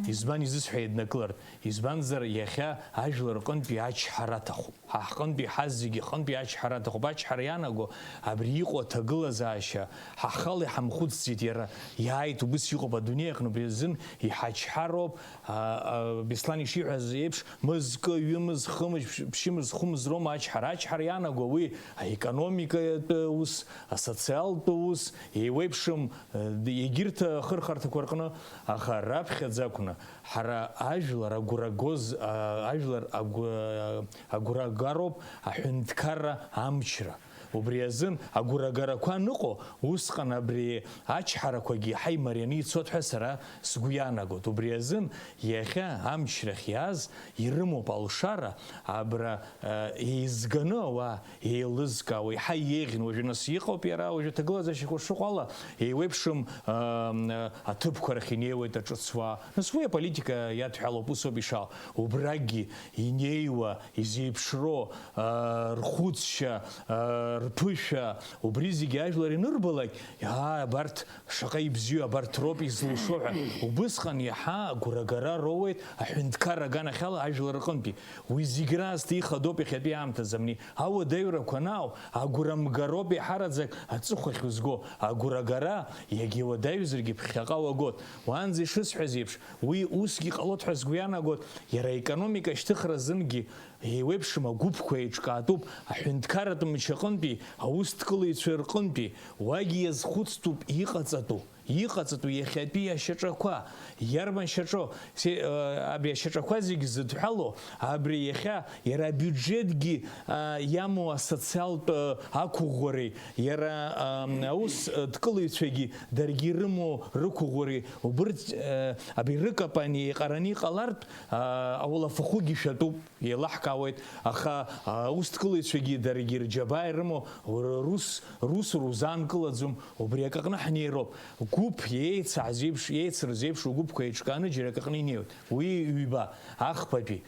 Избан изысҳәа еиднакылартә? Избанзар, иахьа ажәлар рҟынтәи ачҳара аҭахуп. Ҳа ҳҟынтәи, ҳа зегьы ҟынтәи ачҳара аҭахуп. Ачҳара иаанаго абри иҟоу аҭагылазаашьа, ҳа ҳхала иҳамхәыцӡеит, иара иааит, убыс иҟоуп адунеи аҟны, убри азын иҳачҳароуп, а, а, Беслан ишиҳәаз еиԥш, мызкы, ҩымыз, хымыз, ԥшьымыз, хәымыз роума ачҳара. Ачҳара иаанаго уи аекономикатә ус, асоциалтә ус, еиуеиԥшым, э, егьырҭ ахырхарҭақәа рҟны, аха раԥхьаӡа акәны, ҳара ажәлар агәра гоз, а, ажәлар агәы-, агәра гароуп аҳәынҭқарра амчра. Убри азын агәрагарақәа аныҟоу, усҟан абри ачҳарақәагьы иаҳа имарианы ицоит ҳәа сара сгәы иаанагоит. Убри азын иахьа амчрахь иааз ирымоуп алшара, абра, а, еизганы ауаа еилызкаауа, иаҳа еиӷьны, уажәы нас иҟоуп иара, уажәы аҭагылазаашьақәа шыҟоу ала, еиуеиԥшым, ам, аҭыԥқәа рахь инеиуеит аҿыцуаа. Нас уи аполитика иадҳәалоуп, усоуп ишаау. Убрагьы инеиуа, изеиԥшроу, а, рхәыцшьа, а, рԥышәа, убри зегьы ажәлар инырбалак, иаа, абарҭ шаҟа ибзиоу, абарҭ роуп изылшо ҳәа, убысҟан иаҳа агәрагара роуеит аҳәынҭқарра аганахьала ажәлар рҟынтәи. Уи зегь раасҭа ихадоуп иахьатәи аамҭазы амни. Ауадаҩрақәа анаау, агәрамгароуп еиҳараӡак аҵыхәахь узго. Агәрагара, иагьа иуадаҩзаргьы ԥхьаҟа уагот. Уаанӡа ишысҳәаз еиԥш, уи усгьы ҟалоит ҳәа сгәы иаанагот, иара аекономика ашьҭыхра азынгьы еиуеиԥшым агәыԥқәа еиҿкаатәуп, аҳәынҭқарратә мчы аҟынтәи, аусҭкылаҩцәа рҟынтәи, уагьы иазхәыцтәуп иҟаҵатәу, иҟаҵатәу иахьатәи ашьаҿақәа. Иарбан шьаҿоу? Се-, э, абри ашьаҿақәа зегь зыдҳәалоу, абри иахьа иара абиуџьетгьы, а, иамоу асоциалтә, э, ақәыӷәӷәареи, иара, ам, аус, э, дкылаҩцәагьы даргьы ирымоу рықәыӷәӷәареи, убырҭ, э, абри рыкапани еиҟараны иҟалартә, а, ауалафахәгьы шәатәуп. Еилаҳкаауеит, аха, а, аусҭкылаҩцәагьы даргьы рџьабаа ирымоу, р-, рус, рус рузаанкылаӡом, убри акаҟны ҳнеироуп. Гәыԥ еицаҳаз еиԥш, еицырыз еиԥш, угәыԥқәа еиҿкааны џьара акаҟны инеиуеит. Уи ҩба, ахԥатәи.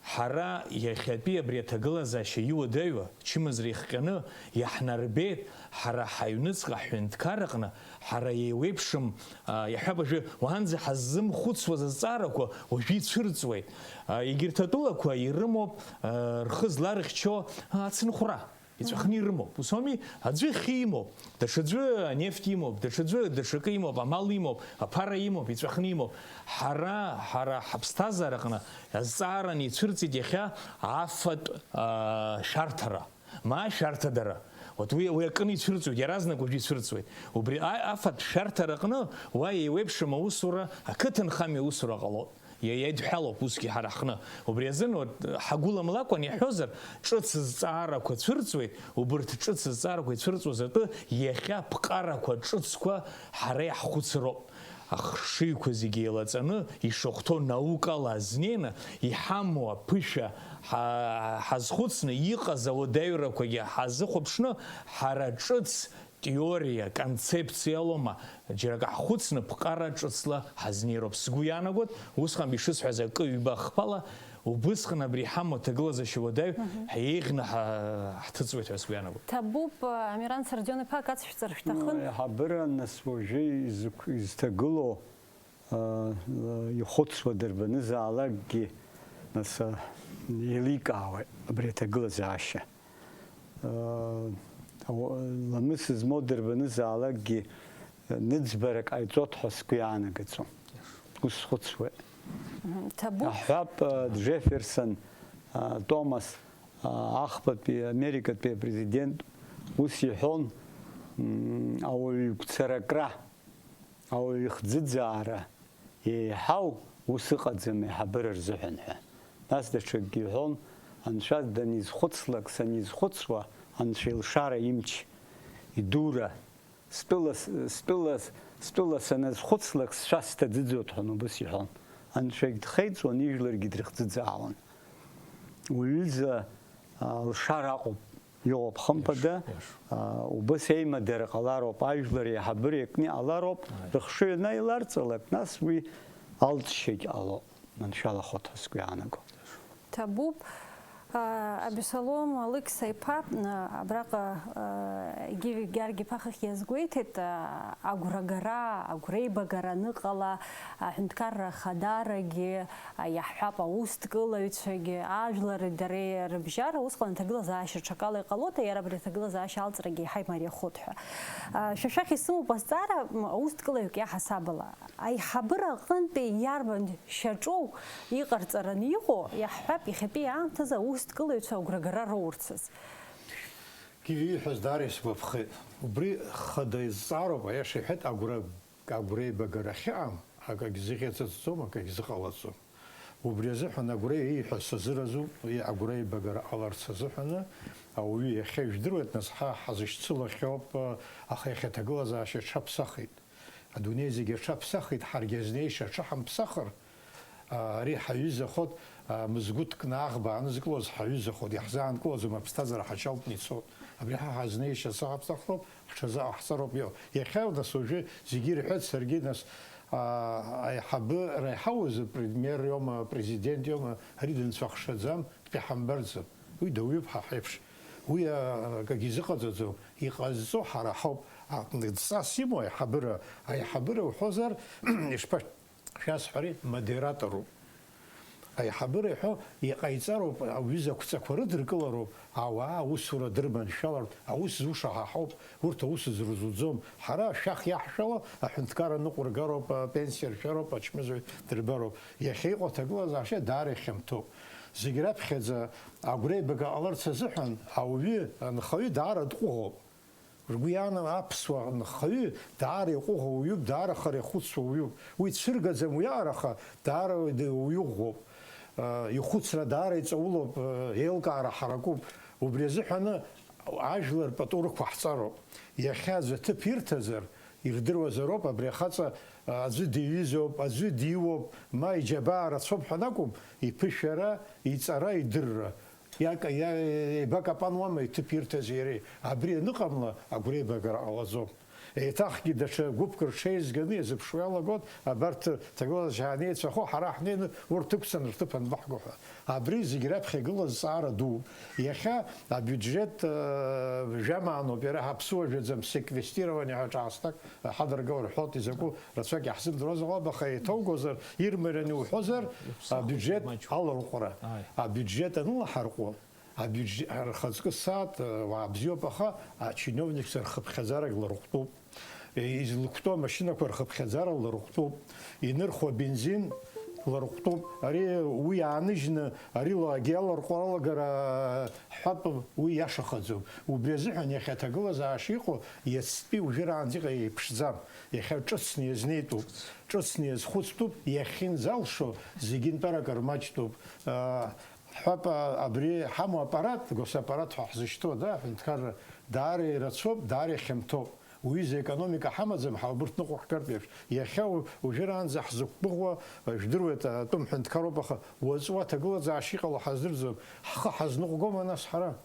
Ҳара иахьатәи абри аҭагылазаашьа иуадаҩуа, чымазара ихҟьаны иаҳнарбеит, ҳара ҳаҩныҵҟа ҳҳәынҭқарраҟны Ҳара еиуеиԥшым, а, иаҳҳәап, уажәы уаанӡа ҳаззымхәыцуаз азҵаарақәа уажәы ицәырҵуеит. А, егьырҭ атәылақәа ирымоуп, а, рхы зларыхьчо, а, ацынхәра. Иҵәахны ирымоуп. Ус ауми? Аӡәы хьи имоуп, даҽаӡәы анефть имоуп, даҽаӡәы даҽакы имоуп, амал имоуп, аԥара имоуп, иҵәахны имоуп. Ҳара, ҳара ҳаԥсҭазаараҟны азҵаараны ицәырҵит иахьа афатә, а, шәарҭара. Ма ашәарҭадара. Вот уи, уи акын ицәырҵуеит, иаразнак уажәы ицәырҵуеит. Убри а-, афатә шәарҭара аҟны уа еиуеиԥшым аусура, ақыҭанхамҩа аусура ҟалоит. Иа-, иадҳәалоуп усгьы ҳара ҳҟны. Убри азын, вот, ҳагәыламлакәан иаҳҳәозар, ҿыц зҵаарақәа цәырҵуеит, убырҭ ҿыц зҵаарақәа ицәырҵуаз атәы иахьа ԥҟарақәа ҿыцқәа ҳара иаҳхәыцроуп. Ахшыҩқәа зегьы еилаҵаны, ишахәҭоу наукала азнеины, иҳамоу аԥышәа ҳа-, ҳазхәыцны, иҟаз ауадаҩрақәагьы ҳазыхәаԥшны, ҳара ҿыц теориа, концепциа алоума, џьара акы ҳхәыцны, ԥҟара ҿыцла ҳазнеироуп. Сгәы иаанагоит, усҟан ишысҳәаз акы-ҩба хԥала, убысҟан абри иҳамоу аҭагылазаашьа уадаҩ Мгм. ҳәа еиӷьны ҳа-, ҳҭыҵуеит ҳәа сгәы иаанагоит. Ҭабуп, Амиран Сардион-иԥа, акы ацшәҵар шәҭахын. Аиҳабыра, нас, уажәы изықә-, изҭагылоу, а, ихәыцуа дырбанызаалакгьы, нас, а, еиликаауеит абри аҭагылазаашьа. А, ауа-, ламыс змоу дырбанызаалакгьы, ныӡбарак ҟаиҵоит ҳәа сгәы иаанагаӡом. Ус схәыцуеит. Мгм. Ҭабуп. Аҳәап, а, Джефферсон, а, Томас, а, ахԥатәи Америкатәи апрезидент ус иҳәон, м, ауаҩ игәцаракра, ауаҩ ихӡыӡаара еиҳау ус ыҟаӡам аиҳабыра рзыҳәан ҳәа. Нас даҽакгьы иҳәон, анцәа данизхәыцлак, санизхәыцуа, анцәа илшара имч, идура, стәыла с-, стәыла с-, стәыла саназхәыцлак, сцәа сҭаӡыӡоит ҳәа убыс иҳәон. Анцәагь дхеиҵуан, ижәларгьы дрыхӡыӡаауан. Уҩыза, а, лшара акәым. Иҟоуп, хымԥада, Иаш, иаш. А, убыс еимадара ҟалароуп, ажәлар еиҳабыра иакны иҟалароуп, Ааи. Рыхшыҩ анаиларҵалак, нас уи алҵшьагь ҟалоуп, маншәалахоит ҳәа сгәы иаанаго. Ҭабуп. А, Абисалом Алықьса-иԥа, а, абраҟа, а, Гиви Георги-иԥа хыхь иазгәеиҭеит, а, агәрагара, агәреибагара аныҟала, аҳәынҭқарра ахадарагьы, а, иаҳҳәап, аусҭкылаҩцәагьы, ажәлари дареи рыбжьара усҟан аҭагылазаашьа ҽакала иҟалоит, иара абри аҭагылазаашьа алҵрагьы еиҳа имариахоит ҳәа. А, шәа шәахь исымоуп азҵаара, м, аусҭкылаҩык иаҳасабала. Аиҳабыра аҟынтәи иарбан шьаҿоу иҟарҵараны иҟоу, иаҳҳәап, иахьатәи аамҭазы аусҭкылаҩцәа агәрагара роурц азы? Гиви ииҳәаз даара исгәаԥхеит. Убри хада изҵаароуп, аиаша иҳәеит, агәра-, агәра еибагара ахьыҟам, акагь зыхьӡаҵәӡом, акагь зыҟалаӡом. Убри азыҳәан агәра ииҳәаз сазыразуп, уи агәра еибагара ҟаларц азыҳәаны ауаҩы иахьа ижәдыруеит, нас ҳа ҳазышьцылахьоуп, аха иахьа аҭагылазаашьа аҽаԥсахит. Адунеи зегьы аҽаԥсахит, ҳаргьы азнеишьа аҽаҳамԥсахыр, а, ари ҳаҩызахот, а, мызгәыҭкны аӷба аанызкылоз ҳаҩызахот, иаҳзаанкылаӡом, аԥсҭазаара ҳаҽалтны ицот. Абри ҳа ҳазнеишьа саҳаԥсахроуп, ҳҽазыҟаҳҵароуп иҟоу. Иахьа, нас, уажәы зегьы ирҳәеит, саргьы, нас, а, аиҳабыра иҳауазар, премиер иоума, президент иоума, ари дынцәахшаӡам, дтәы ҳамбарӡам. Уи дауаҩуп ҳа ҳаиԥш. Уи, а, акагьы изыҟаҵаӡом. Иҟазҵо ҳара ҳауп. А, дҵас имоу аиҳабыра, аиҳабыра уҳәозар, ишԥа-, шәасҳәари, модераторуп. Аиҳабыра иҳәо иҟаиҵароуп, ауаҩы зықәҵақәа рыдыркылароуп, ауаа аусура дырманшәалартә, аус зуша ҳа ҳауп, урҭ аус зырзуӡом. Ҳара ашәах иаҳшәало аҳәынҭқарра ныҟәыргароуп, апенсиа ршәароуп, ачмазаҩ дырбароуп. Иахьа иҟоу аҭагылазаашьа даара ихьанҭоуп. Зегь раԥхьаӡа агәреибага ҟаларц азыҳәан ауаҩы, анхаҩы даара дҟәыӷоуп. Ргәы иаанагоит, аԥсуа нхаҩы даара иҟәыӷоу уаҩуп, даара хара ихәыцуа уаҩуп. Уи цәыргаӡам уиаҟара, аха даара уаҩы ӷәӷәоуп. Ихәыцра даара иҵаулоуп, еилкаара ҳаракуп. Убри азыҳәаны ажәлар пату рықәаҳҵароуп. Иахьа аӡәы аҭыԥ ирҭазар, ирдыруазароуп, абри ахаҵа аӡәы диҩызоуп, аӡәы диуоуп, ма иџьабаа рацәоуп ҳәа анакәым, иԥышәара, иҵара, идырра. Иака-, иа-, еибакапануама иҭыԥ ирҭаз иареи? Абри аныҟамла, агәреибагара ҟалаӡом. Еиҭахгьы даҽа гәыԥк рҽеизганы иазыԥшуа иалагоит, абарҭ ҭагылазаашьа анеицәахо, ҳара ҳнеины урҭ ықәҵаны рҭыԥ анбаҳго ҳәа. Абри зегь раԥхьа игылаз зҵаара дууп. Иахьа абиуџьет, э, жәамааноуп, иара ҳаԥсуа жәаӡам, секвестирование ҳәа ҿаасҭак ҳадыргылар ҳәоит, изакәу рацәак иаҳзымдыруаз ҟалап, аха еиҭаугозар, ирмараны иуҳәозар, абиуџьет аларҟәра. Абиуџьет анылаҳарҟәы, абиуџьет, рхаҵкы сааҭ, уаа бзиоуп, аха ачиновникцәа рхыԥхьаӡарагь ларҟәтәуп. Излықәтәоу амашьынақәа рхыԥхьаӡара ларҟәтәуп. Инырхуа абензин ларҟәтәуп. Ари уи ааныжьны, ари лагьы аларҟәра алагара ҳәатәым, уи иашахаӡом. Убри азыҳәан иахьа аҭагылазаашьа иҟоу иацтәи уажәраанӡа иҟа еиԥшӡам. Иахьа ҿыцны иазнеитәуп, ҿыцны иазхәыцтәуп, иахьынӡалшо зегьынтәарак рмаҷтәуп. Ҳәап, абри ҳамоу аппарат, госаппарат ҳәа ҳзышьҭоу, да, аҳәынҭқарра даара ирацәоуп, даара ихьанҭоуп. Уҩыза економика ҳамаӡам, ҳа убырҭ ныҟәҳгартә еиԥш. Иахьа у-, уажәраанӡа ҳзықәгәыӷуа, жәдыруеит, атәым ҳәынҭқароуп, аха уаҵәы аҭагылазаашьа иҟало ҳаздырӡом. Ҳхы ҳазныҟәгома нас ҳара?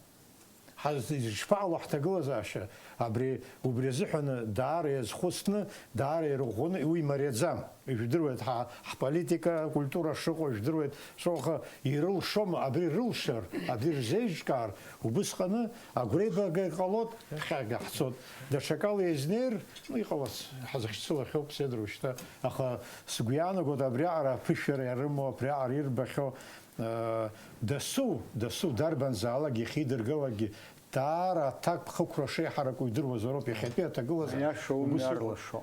Ҳаз-, ишԥаҟало ҳҭагылазаашьа? Абри, убри азыҳәаны даара иазхәыцны, даара ирӷәӷәаны, уи мариаӡам. Ижәдыруеит, ҳа-, ҳполитика, акультура шыҟоу ижәдыруеит. Шоуха ирылшома, абри рылшар, абри рзеиҿкаар, убысҟаны агәреибага иҟалоит, хьаага ҳцот. Даҽакала изнеир, ну, иҟалац, ҳазхьцылахьоуп, седроу шьҭа. Аха сгәы иаанагоит, абриаҟара аԥышәара иарымоу, абриаҟара ирбахьоу, Дасу, дасу дарбанзаалак ихидыргалакгьы, даара аҭак ԥхықәра шеиҳараку идыруазароуп иахьатәи аҭагылазаашьа. Аиаша умҩа арлашо.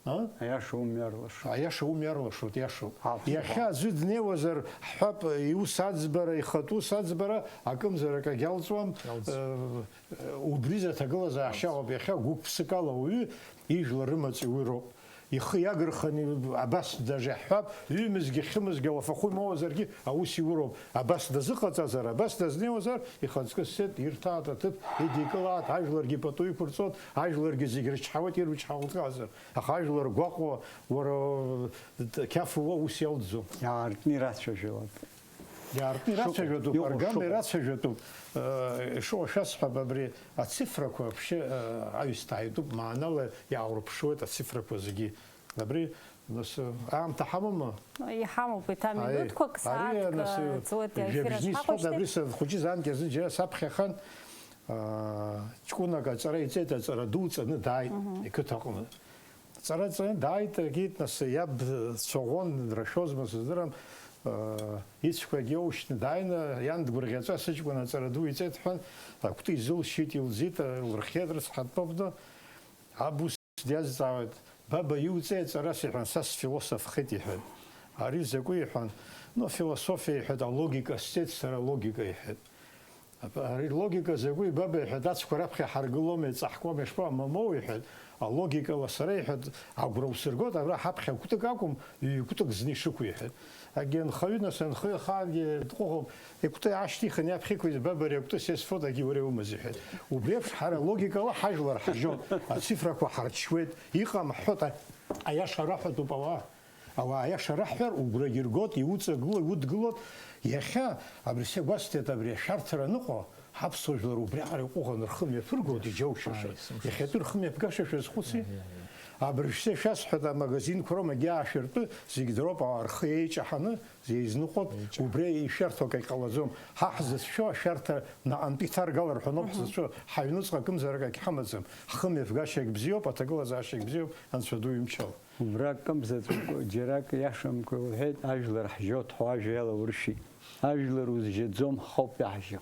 А? Аиаша умҩа арлашо. Аиаша умҩа арлашоит, иашоуп. Иахьа аӡәы днеиуазар, ҳҳәап, иус аӡбара, ихатә ус аӡбара, акымзарак агьалҵуам. Э, убри изы аҭагылазаашьа ыҟоуп. Иахьа гәык-ԥсыкала ауаҩы ижәлар рымаҵ иуроуп. Ихы иагырханы, абас даже иаҳҳәап, ҩымызгьы, хьымызгьы ауафахәы имоуазаргьы аус иуроуп. Абас дазыҟаҵазар, абас дазнеиуазар, ихаҵкы ссеит, ирҭаат аҭыԥ, идикылаат, ажәларгьы пату иқәырҵоит, ажәларгьы зегь рычҳауеит, ирычҳауҵазар. Аха ажәлар гәаҟуа, уара, қьаф уа ус иалҵӡом. Иаартны ирацәажәалап. Иаартны ирацәажәатәуп, аргама ирацәажәатәуп. Э, ишыҟоу шәасҳәап, абри ацифрақәа вообще, э, аҩсҭаа итәуп, маанала иааурԥшуеит ацифрақәа зегьы. Абри, нас, э, аамҭа ҳамоума? Иҳамоуп, еиҭа минуҭқәак, сааҭк, э, ҵуеит, жәабжь ефир азы ҳахәаԥшӡеит. Абри схәыҷыз анкьа зны џьара саԥхьахан, э, ҷкәынак аҵара иҵеит, аҵара ду ҵаны дааит, мгм, иқыҭаҟны. Ҵара ҵаны дааит, егьит, нас, иаб цәаӷәон, драшәозма, сыздырам, э, ицәқәагьы оушьҭны дааины, иан дгәырӷьаҵәа, сыҷкәын аҵара ду иҵеит ҳәан, акәты изылшьит, илӡит, илырхиеит, рыцҳа, дтәоуп, ду. Аб ус диазҵаауеит, баба, иуҵеи аҵарас, иҳәан, са сфилософхеит, иҳәеит. Ари закәи, иҳәан, ну, афилософиа, иҳәеит, алогика сҵеит, сара алогика, иҳәеит. Ари логика закәи, баба, иҳәеит, ацәқәа раԥхьа ҳаргылома, иҵаҳкуама, ишԥа-, мамоу, иҳәеит, алогикала сара, иҳәеит, агәра усыргоит, абра ҳаԥхьа кәтык акәым, ҩ-кәтык зны ишықәу, иҳәеит. Агьи анхаҩы, нас, анхаҩы ахаангьы дҟәыӷоуп, икәты аашьҭихын иаԥхьа иқәиҵеит, баба, ари акәты са исфоит, агьи уара иумаз, иҳәеит. Убри еиԥш ҳара логикала ҳажәлар ҳажьоит, ацифрақәа ҳарчуеит, иҟам ҳҳәоит, а-, аиаша раҳәатәуп ауаа. Ауаа аиаша раҳҳәар, угәрагьы ргоит, иуҵагылоу, иудгылоит. Иахьа, абри сагәасҭеит, абри ашәарҭара аныҟоу, ҳаԥсуа жәлар убриаҟара иҟәыӷаны рхы мҩаԥыргоит, иџьоушьаша. Ааи, сымшәан. Иахьатәи рхы мҩаԥгашашәа шәазхәыци? Аиаиаи. Абыржәшьҭа шәасҳәоит, амагазинқәа роума, егьаашәыртәы, зегь дроуп, ауаа рхы еиҷаҳаны, еизныҟәоуп, Еиҷаҳ- убри ишәарҭоу акагь ҟалаӡом. Ҳа ҳзыцәшәо ашәарҭа наҟынтә иҭаргалар ҳәа ауп ҳзыцәшәо, ҳаҩнуҵҟа акымзарак агь ҳамаӡам. Ҳхымҩаԥгашьагь бзиоуп, аҭагылазаашьагь бзиоуп, Анцәа ду имчала. Убра акымзаҵәык џьарак иашамкәа иуҳәеит, ажәлар ҳжьоит ҳәа ажәа иалауршәит. Ажәлар узжьаӡом, ҳхоуп иаҳжьо.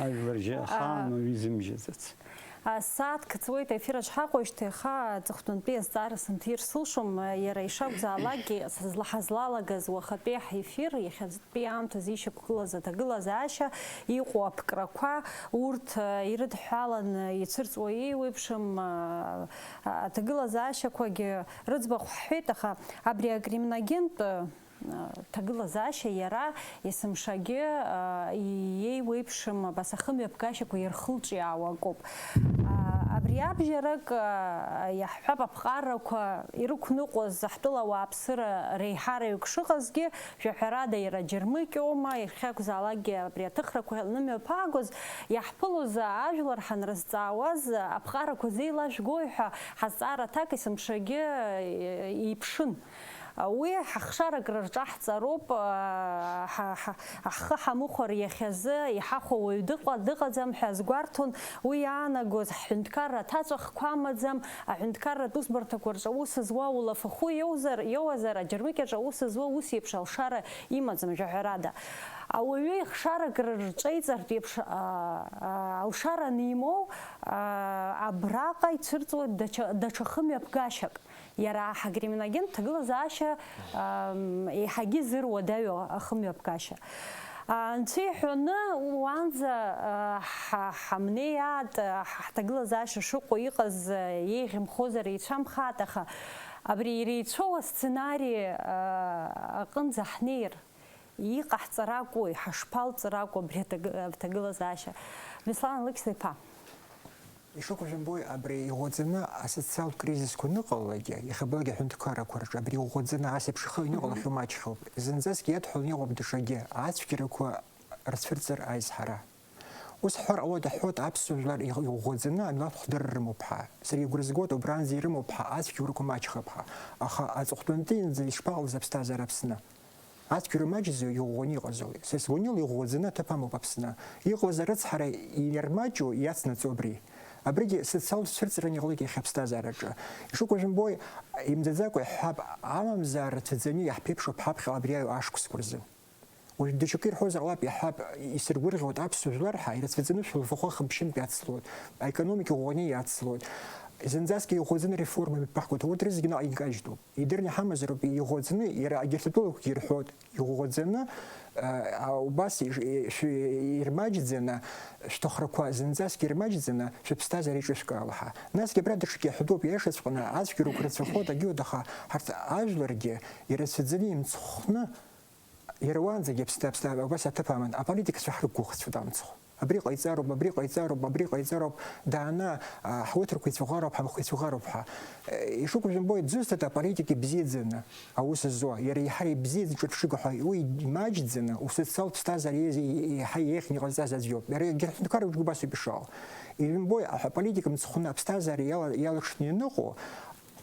Ажәлар жьа-, Аа. Ахаан уаҩы изымжьаӡац. А, сааҭк ҵуеит аефир аҿы ҳаҟоижьҭеи, аха аҵыхәтәантәи азҵаара сынҭир сылшом, иара ишакәзаалакгьы, сызла-, ҳазлалагаз уахатәи ҳефир, иахьатәи аамҭазы ишьақәгылаз аҭагылазаашьа, иҟоу аԥкрақәа, урҭ, а, ирыдҳәаланы ицәырҵуа еиуеиԥшым, а, а, аҭагылазаашьақәагьы рыӡбахә ҳҳәеит, аха абри акриминогентә, а, ҭагылазаашьа иара есымшагьы, а, иеиуеиԥшым абас ахымҩаԥгашьақәа ирхылҿиаауа акоуп. А, абри абжьарак, а, иаҳҳәап, аԥҟарақәа ирықәныҟәоз ҳтәыла ауааԥсыра реиҳараҩык шыҟазгьы, жәаҳәарада иара џьармыкьоума, иахьакәзаалакгьы абри аҭыхрақәа анымҩаԥаагоз, иаҳԥылоз ажәлар ҳанрызҵаауаз, аԥҟарақәа зеилажәгои ҳәа ҳазҵаара аҭак есымшагьы, э, иԥшын. Уи ҳахшарак рырҿаҳҵароуп, ҳа, ҳа, ҳхы ҳамыхәар иахьазы иҳахәо уаҩ дыҟа-, дыҟаӡам ҳәа азгәарҭон. Уи иаанагоз ҳҳәынҭқарра аҭаҵәахқәа амаӡам, аҳәынҭқарратә усбарҭақәа рҿы аус зуа улафахәы иоузар, иоуазар, аџьармыкьаҿ аус зуа ус еиԥш алшара имаӡам, жәаҳәарада. Ауаҩы ихшарак рырҿеиҵартә еиԥш, а, а, алшара анимоу, а, абраҟа ицәырҵуеит даҽа, даҽа хымҩаԥгашьак. Иара аҳ-, акриминогентә ҭагылазаашьа, ам, еиҳагьы зыруадаҩу ахымҩаԥгашьа. А, Анцәа иҳәаны, уанӡа, а, ҳа-, ҳамнеиаат, а, ҳ-, ҳҭагылазаашьа шыҟоу иҟаз, а, еиӷьымхозар, еицәамхааит, аха абри иреицәоу асценари, а, аҟынӡа ҳнеир, иҟаҳҵар акәу, ҳашԥалҵыр акәу абри аҭаг-, аҭагылазаашьа? Беслан Алықьса-иԥа. Ишыҟоу жәымбои, абри иӷәӷәаӡаны асоциалтә кризисқәа аныҟалалакгьы, иахьабалакгьы аҳәынҭқаррақәа рҿы абри иӷәӷәаӡаны ас еиԥш ихы аҩныҟалахьоу Мгм. маҷхьоуп. Зынӡаск иадҳәаланы иҟоуп даҽакгьы, ацәгьарақәа рцәырҵыр аизҳара. Ус ҳҳәар ҟалоит, ҳҳәоит, аԥсуа жәлар иӷ-, иӷәӷәаӡаны амилаҭ хдырра рымоуп ҳәа. Сара игәра згоит, убранӡа ирымоуп ҳәа, ацәгьарақәа маҷхап ҳәа. Аха аҵыхәтәантәианӡа ишԥаҟалаз аԥсҭазаара Аԥсны? Ацәгьара маҷӡоу иӷәӷәаны иҟазоуи? Сара сгәаныла, иӷәӷәаӡаны аҭыԥ амоуп Аԥсны. Иҟалаз арыцҳара инармаҷу иацнаҵо абри. Абригьы социалтә цәырҵран иҟалеит иахьа аԥсҭазаараҿы. Ишыҟоу жәымбои, имӡаӡакәа иаҳҳәап, амамзаара ҭаӡаны иаҳԥеиԥшуп ҳаԥхьаҟа абри аҩ-, ашықәсқәа рзы. Уажә даҽакы ирҳәозар ҟалап, иаҳҳәап, исыргәырӷьоит аԥсуа жәлар ҳәа, ирацәаӡаны шәылфахәы хымԥшьынтә иацлоит, аекономика ӷәӷәаны иацлоит. Зынӡаск иӷәӷәаӡаны ареформа мҩаԥаҳгоит, урҭ рызегьы наҟ инкажьтәуп. Идырны иҳамазароуп, иӷәӷәаӡаны, иара агьырҭ атәылақәагьы ирҳәоит, иӷәӷәаӡаны, а, убас иш-, шәы-, ирмаҷӡаны, шәҭахрақәа зынӡаск ирмаҷӡаны, шәыԥсҭазаара еиҿышәкаала ҳәа. Насгьы абра даҽакгьы ҳәатәуп, иашаҵәҟьаны, ацәгьарақәа рацәахоит, агьудаха, ҳарҭ ажәларгьы ирацәаӡаны имцхәны, иара уаанӡагьы аԥсҭа-, аԥсҭа-, убас аҭыԥ аман, аполитикацәа ҳрықәгәыӷцәоит амцхә. Абри ҟаиҵароуп, абри ҟаиҵароуп, абри ҟаиҵароуп, дааны, а, ҳуҭрақәа ицәыӷәароуп, ҳамахәқәа ицәыӷәароуп ҳәа. Э, ишыгәжәымбо, дзусҭада аполитик ибзиаӡаны аус зуа, иара еиҳа ибзиаӡаны ҿырԥшыга ҳәа, уи имаҷӡаны, усоциалтә ԥсҭазаара иеиз-, еиҳа еиӷьны иҟазҵаз аӡә иоуп. Иара егьырҭ ҳәынҭқаррақәагьы убасоуп ишыҟоу. Ижәымбои, аҳ-, аполитика мцхәны аԥсҭазаара иала-, иалаҽны ианыҟоу,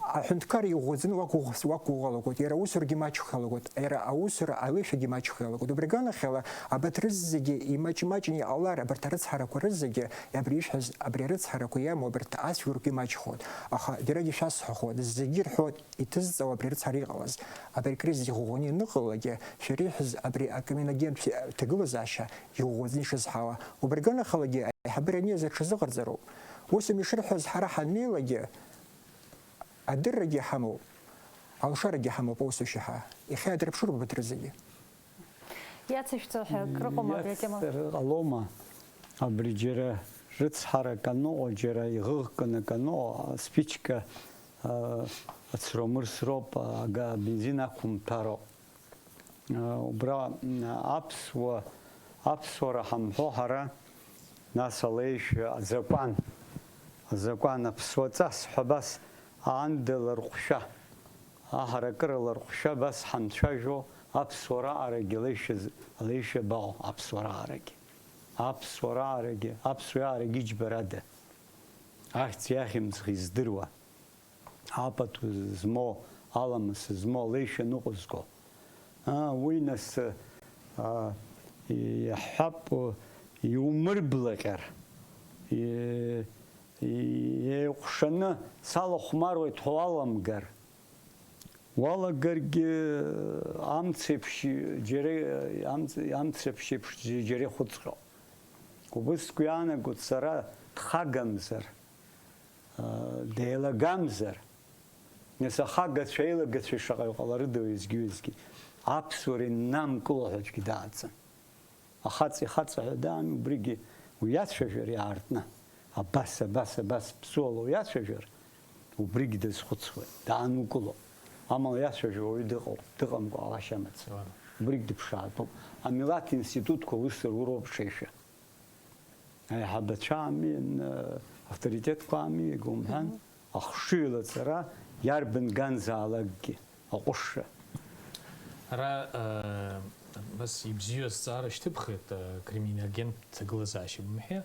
аҳәынҭқар иӷәӷәаӡаны уақәгәыӷ-, уақәгәыӷ-, уақәгәыӷалагоит, иара аусурагьы маҷхалоит, иара аусура алеишәагьы маҷхалоит. Убри аганахьала, абарҭ рызегьы имаҷ-маҷны иҟалар, абарҭ арыцҳарақәа рызегьы, абри ишәҳәаз, абри арыцҳарақәа иамоу абарҭ ацәгьарақәа имаҷхоит. Аха даргьы шәасҳәахоит, зегьы ирҳәоит, иҭызҵаауа абри арыцҳара иҟалаз. Абри акризис иӷәӷәаны ианыҟалалакгьы, шәара ишәҳәаз абри акриминогентә ҭагылазаашьа иӷәӷәаӡаны ишазҳауа. Убри аганахьалагьы аиҳабыра аниазар ҽазыҟарҵароуп. Ус ишырҳәаз ҳара ҳаннеилакгьы, адыррагьы ҳамоуп, алшарагьы ҳамоуп аусушьа ҳәа. Иахьа адырԥшыроуп абарҭ рызегьы. Иацышәҵо ҳәа акрыҟоума абри атема? Иацҵар ҟалома? Абри џьара рыцҳарак аныҟоу, џьара иӷыӷкны акы аныҟоу, спичка, а, ацромырс роуп, ага, абензин ақәымҭәароуп. Убра, м, аԥсуа, аԥсуара ҳамҳәо ҳара, нас алеишәа азакәан, азакәан аԥсуаҵас ҳәа абас аанда ларҟәшәа, аҳаракыра ларҟәшәа абас ҳанцәажәо, аԥсуара арагьы алеишәа з-, алеишәа абаҟоу, аԥсуара арагьы, аԥсуара арагьы, аԥсуа арагьы иџьбарада, ахьӡ иахьымӡӷ издыруа. апату змоу, аламыс змоу, алеишәа ныҟәызго. Аа, уи нас, аа, иаҳҳәап, иумырблаҟьар, и-, и-, еиҟәшаны салахәмаруеит ҳәа уаламгар. Уалагаргьы, амц еиԥш џьара, амц, амц еиԥш еиԥш џьара ихәыҵҟьо. Убыс сгәы иаанагоит сара дхагамзар, аа, деилагамзар. Нас ахагацәа, аилагацәа шаҟаҩ ҟаларыда уеизгьы-уеизгьы? Аԥсуара иннамкыло ҳәа аӡәгьы дааӡам. Ахаҵа ихаҵа ҳәа даами, убригьы уиацәажәар иаартны, абас, абас, абас ԥсуала уиацәажәар, убригь дазхәыцуеит, даанукыло. Амала иацәажәо уаҩы дыҟоуп, дыҟамкәа ҟалашьа амаӡам. Уан. Убригь дыԥшаатәуп. Амилаҭ институтқәа ус руроуп ҽеишәа. Аиҳабацәа ами, н-, авторитетқәа ами, иага умҳәан, Мгм. ахшыҩ лаҵара иарбан ганзаалакгьы. Аҟәышра. Ара, э, нас ибзиоу азҵаара шьҭыбхит, э, криминогентә ҭагылазаашьа бымҳәеи,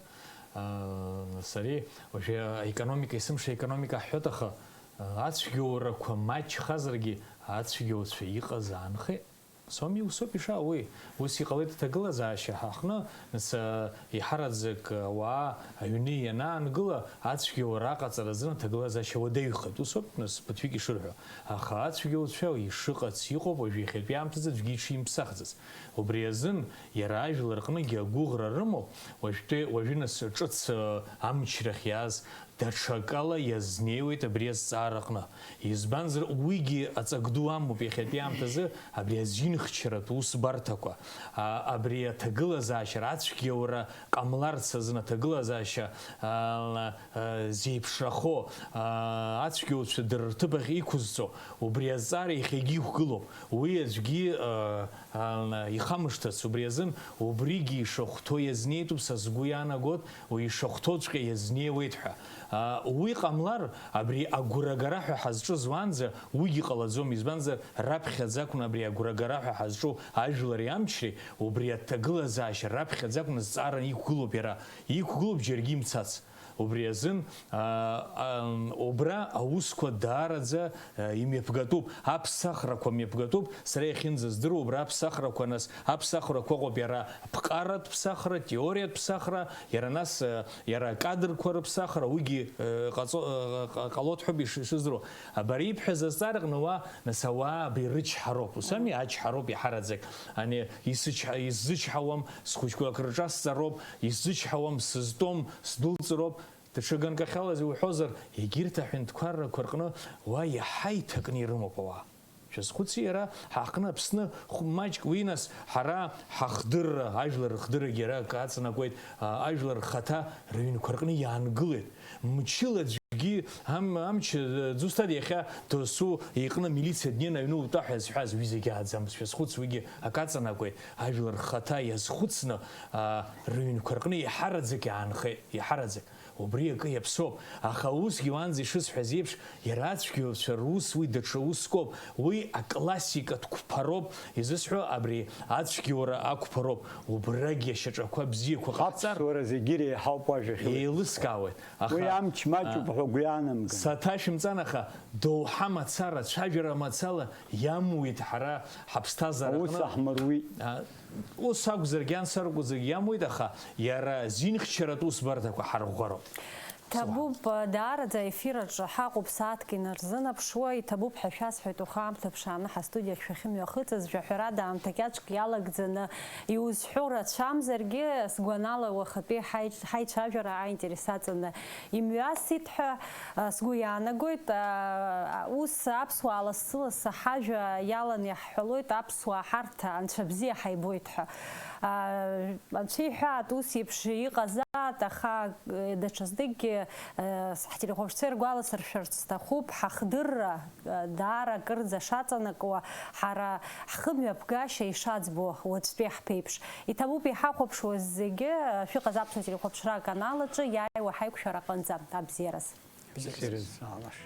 э, сареи, уажәы аекономика, есымша аекономика ҳҳәоит, аха, э, ацәгьоурақәа маҷхазаргьы, ацәгьоуцәа иҟаз аанхеит. Соми, усоуп ишаауеи. Ус иҟалеит аҭагылазаашьа ҳаҟны, нас, э, иҳараӡак ауаа аҩны ианаангыла, ацәгьоура аҟаҵара азын аҭагылазаашьа уадаҩхеит. Усоуп, нас, ԥыҭҩык ишырҳәо. Аха ацәгьоуцәа ишыҟац иҟоуп уажә иахьатәи аамҭазы аӡәгьы иҽимԥсахӡац. Убри азын иара ажәлар рҟынгьы агәыӷра рымоуп, уажәтәи, уажәы нас ҿыц, э, амчрахь иааз даҽакала иазнеиуеит абри азҵаараҟны. Избанзар, уигьы аҵак ду амоуп иахьатәи аамҭазы абри азинхьчаратә усбарҭақәа. А, абри аҭагылазаашьа, ацәгьоура ҟамларц азын аҭагылазаашьа, а, а, зеиԥшрахо, а, ацәгьоуцәа дара рҭыԥ ахь иқәызҵо, убри азҵаара иахьагьы иқәгылоуп. Уи аӡәгьы, а, а, ихамышҭырц, убри азын убригьы ишахәҭоу иазнеитәуп, са сгәы иаанагоит, уи ишахәҭоуҵәҟьа иазнеиуеит ҳәа. А, уи ҟамлар, абри агәрагара ҳәа ҳазҿыз уаанӡа уигьы ҟалаӡом, избанзар, раԥхьаӡа акәын абри агәрагара ҳәа ҳазҿу ажәлари амчреи, убри аҭагылазаашьа раԥхьаӡа акәны зҵаараны иқәгылоуп иара, иқәгылоуп џьаргьы имцац. Убри азын, а, а, убра аусқәа даараӡа, а, имҩаԥгатәуп, аԥсахрақәа мҩаԥгатәуп, сара иахьынӡаздыруа убра аԥсахрақәа, нас аԥсахрақәа ыҟоуп иара ԥҟаратә ԥсахра, теориатә ԥсахра, иара нас, а, иара акадрқәа рыԥсахра, уигьы, а, ҟаҵо-, а, ҟа-, ҟалоит ҳәа иш-, ишыздыруа. Абар ибҳәаз азҵаараҟны уа, нас ауаа абри рычҳароуп, усами, ачҳароуп иҳараӡак. Ани исычҳа-, исзычҳауам, схәыҷқәа акрыҿасҵароуп, исзычҳауам, сызтәом, сдәылҵроуп. Даҽа ганкахьала уҳәозар, егьырҭ аҳәынҭқаррақәа рҟны уа иаҳа иҭакны ирымоуп ауаа. Шәазхәыци, иара ҳаҟны Аԥсны хә-, маҷк уи, нас ҳара ҳахдырра, ажәлар рыхдыррагьы ара акы аҵанакуеит, а, ажәлар рхаҭа рыҩнқәа рҟны иаангылеит. Мчыла аӡәгьы ам-, амч, э, дзусҭада иахьа досу иҟны милициа днеины аҩны утәа ҳәа зҳәаз уи зегьы ааӡамызт. Шәазхәыц, уигьы акы аҵанакуеит, ажәлар рхаҭа иазхәыцны, а, рыҩнқәа рҟны иҳараӡак иаанхеит, иҳараӡак. Убри акы иаԥсоуп, аха усгьы уанӡа ишысҳәаз еиԥш, иара ацәгьоуцәа рус уи даҽа уск ауп, уи аклассикатә қәԥароуп, изысҳәо абри ацәгьоура ақәԥароуп, убрагьы ашьаҿақәа бзиақәа ҟаҳҵар. Аԥсуара зегьы иреиҳауп уажәахьы. Еилыскаауеит, аха, уи амч маҷуп а, ҳәа угәы иаанамган. Саҭашәымҵан, аха доуҳа мацара, цәажәара мацала иамуит ҳара ҳаԥсҭазаара аус аҟны. Аҳмыруит. А, Ус акәзаргьы, анс акәзаргьы иамуит, аха иара зинхьчаратә усбарҭақәа ҳарӷәӷәароуп. Ҭабуп, даараӡа аефир аҿы ҳаҟоуп сааҭк инарзынаԥшуа, иҭабуп ҳәа шәасҳәоит, уаха аамҭа ԥшааны ҳастудиахь шәахьымҩахыҵыз, жәаҳәарада аамҭа кьаҿк иалагӡаны иузҳәо рацәамзаргьы, сгәанала, уахатәи ҳаи-, ҳаицәажәара аинтерес аҵаны имҩасит ҳәа, а, сгәы иаанагоит. А, ус аԥсуаа лассы-лассы ҳажәа иалан иаҳҳәалоит, аԥсуаа ҳарҭ анцәа бзиа ҳаибоит ҳәа. А, анцәа иҳәаат, ус еиԥш иҟазаат, аха, э, даҽазныкгьы, э, ҳтелехәаԥшцәа иргәаласыршәарц сҭахуп, ҳахдырра, э, даара акырӡа шаҵанакуа, ҳара ҳхымҩаԥгашьа ишаӡбо уаҵәтәи ҳԥеиԥш. Иҭабуп иҳахәаԥшуаз зегьы, э, шәыҟаз аԥсуа телехәаԥшра аканал аҿы иааиуа ҳаиқәшәара аҟынӡа. Абзиараз. Абзиараз, алаш.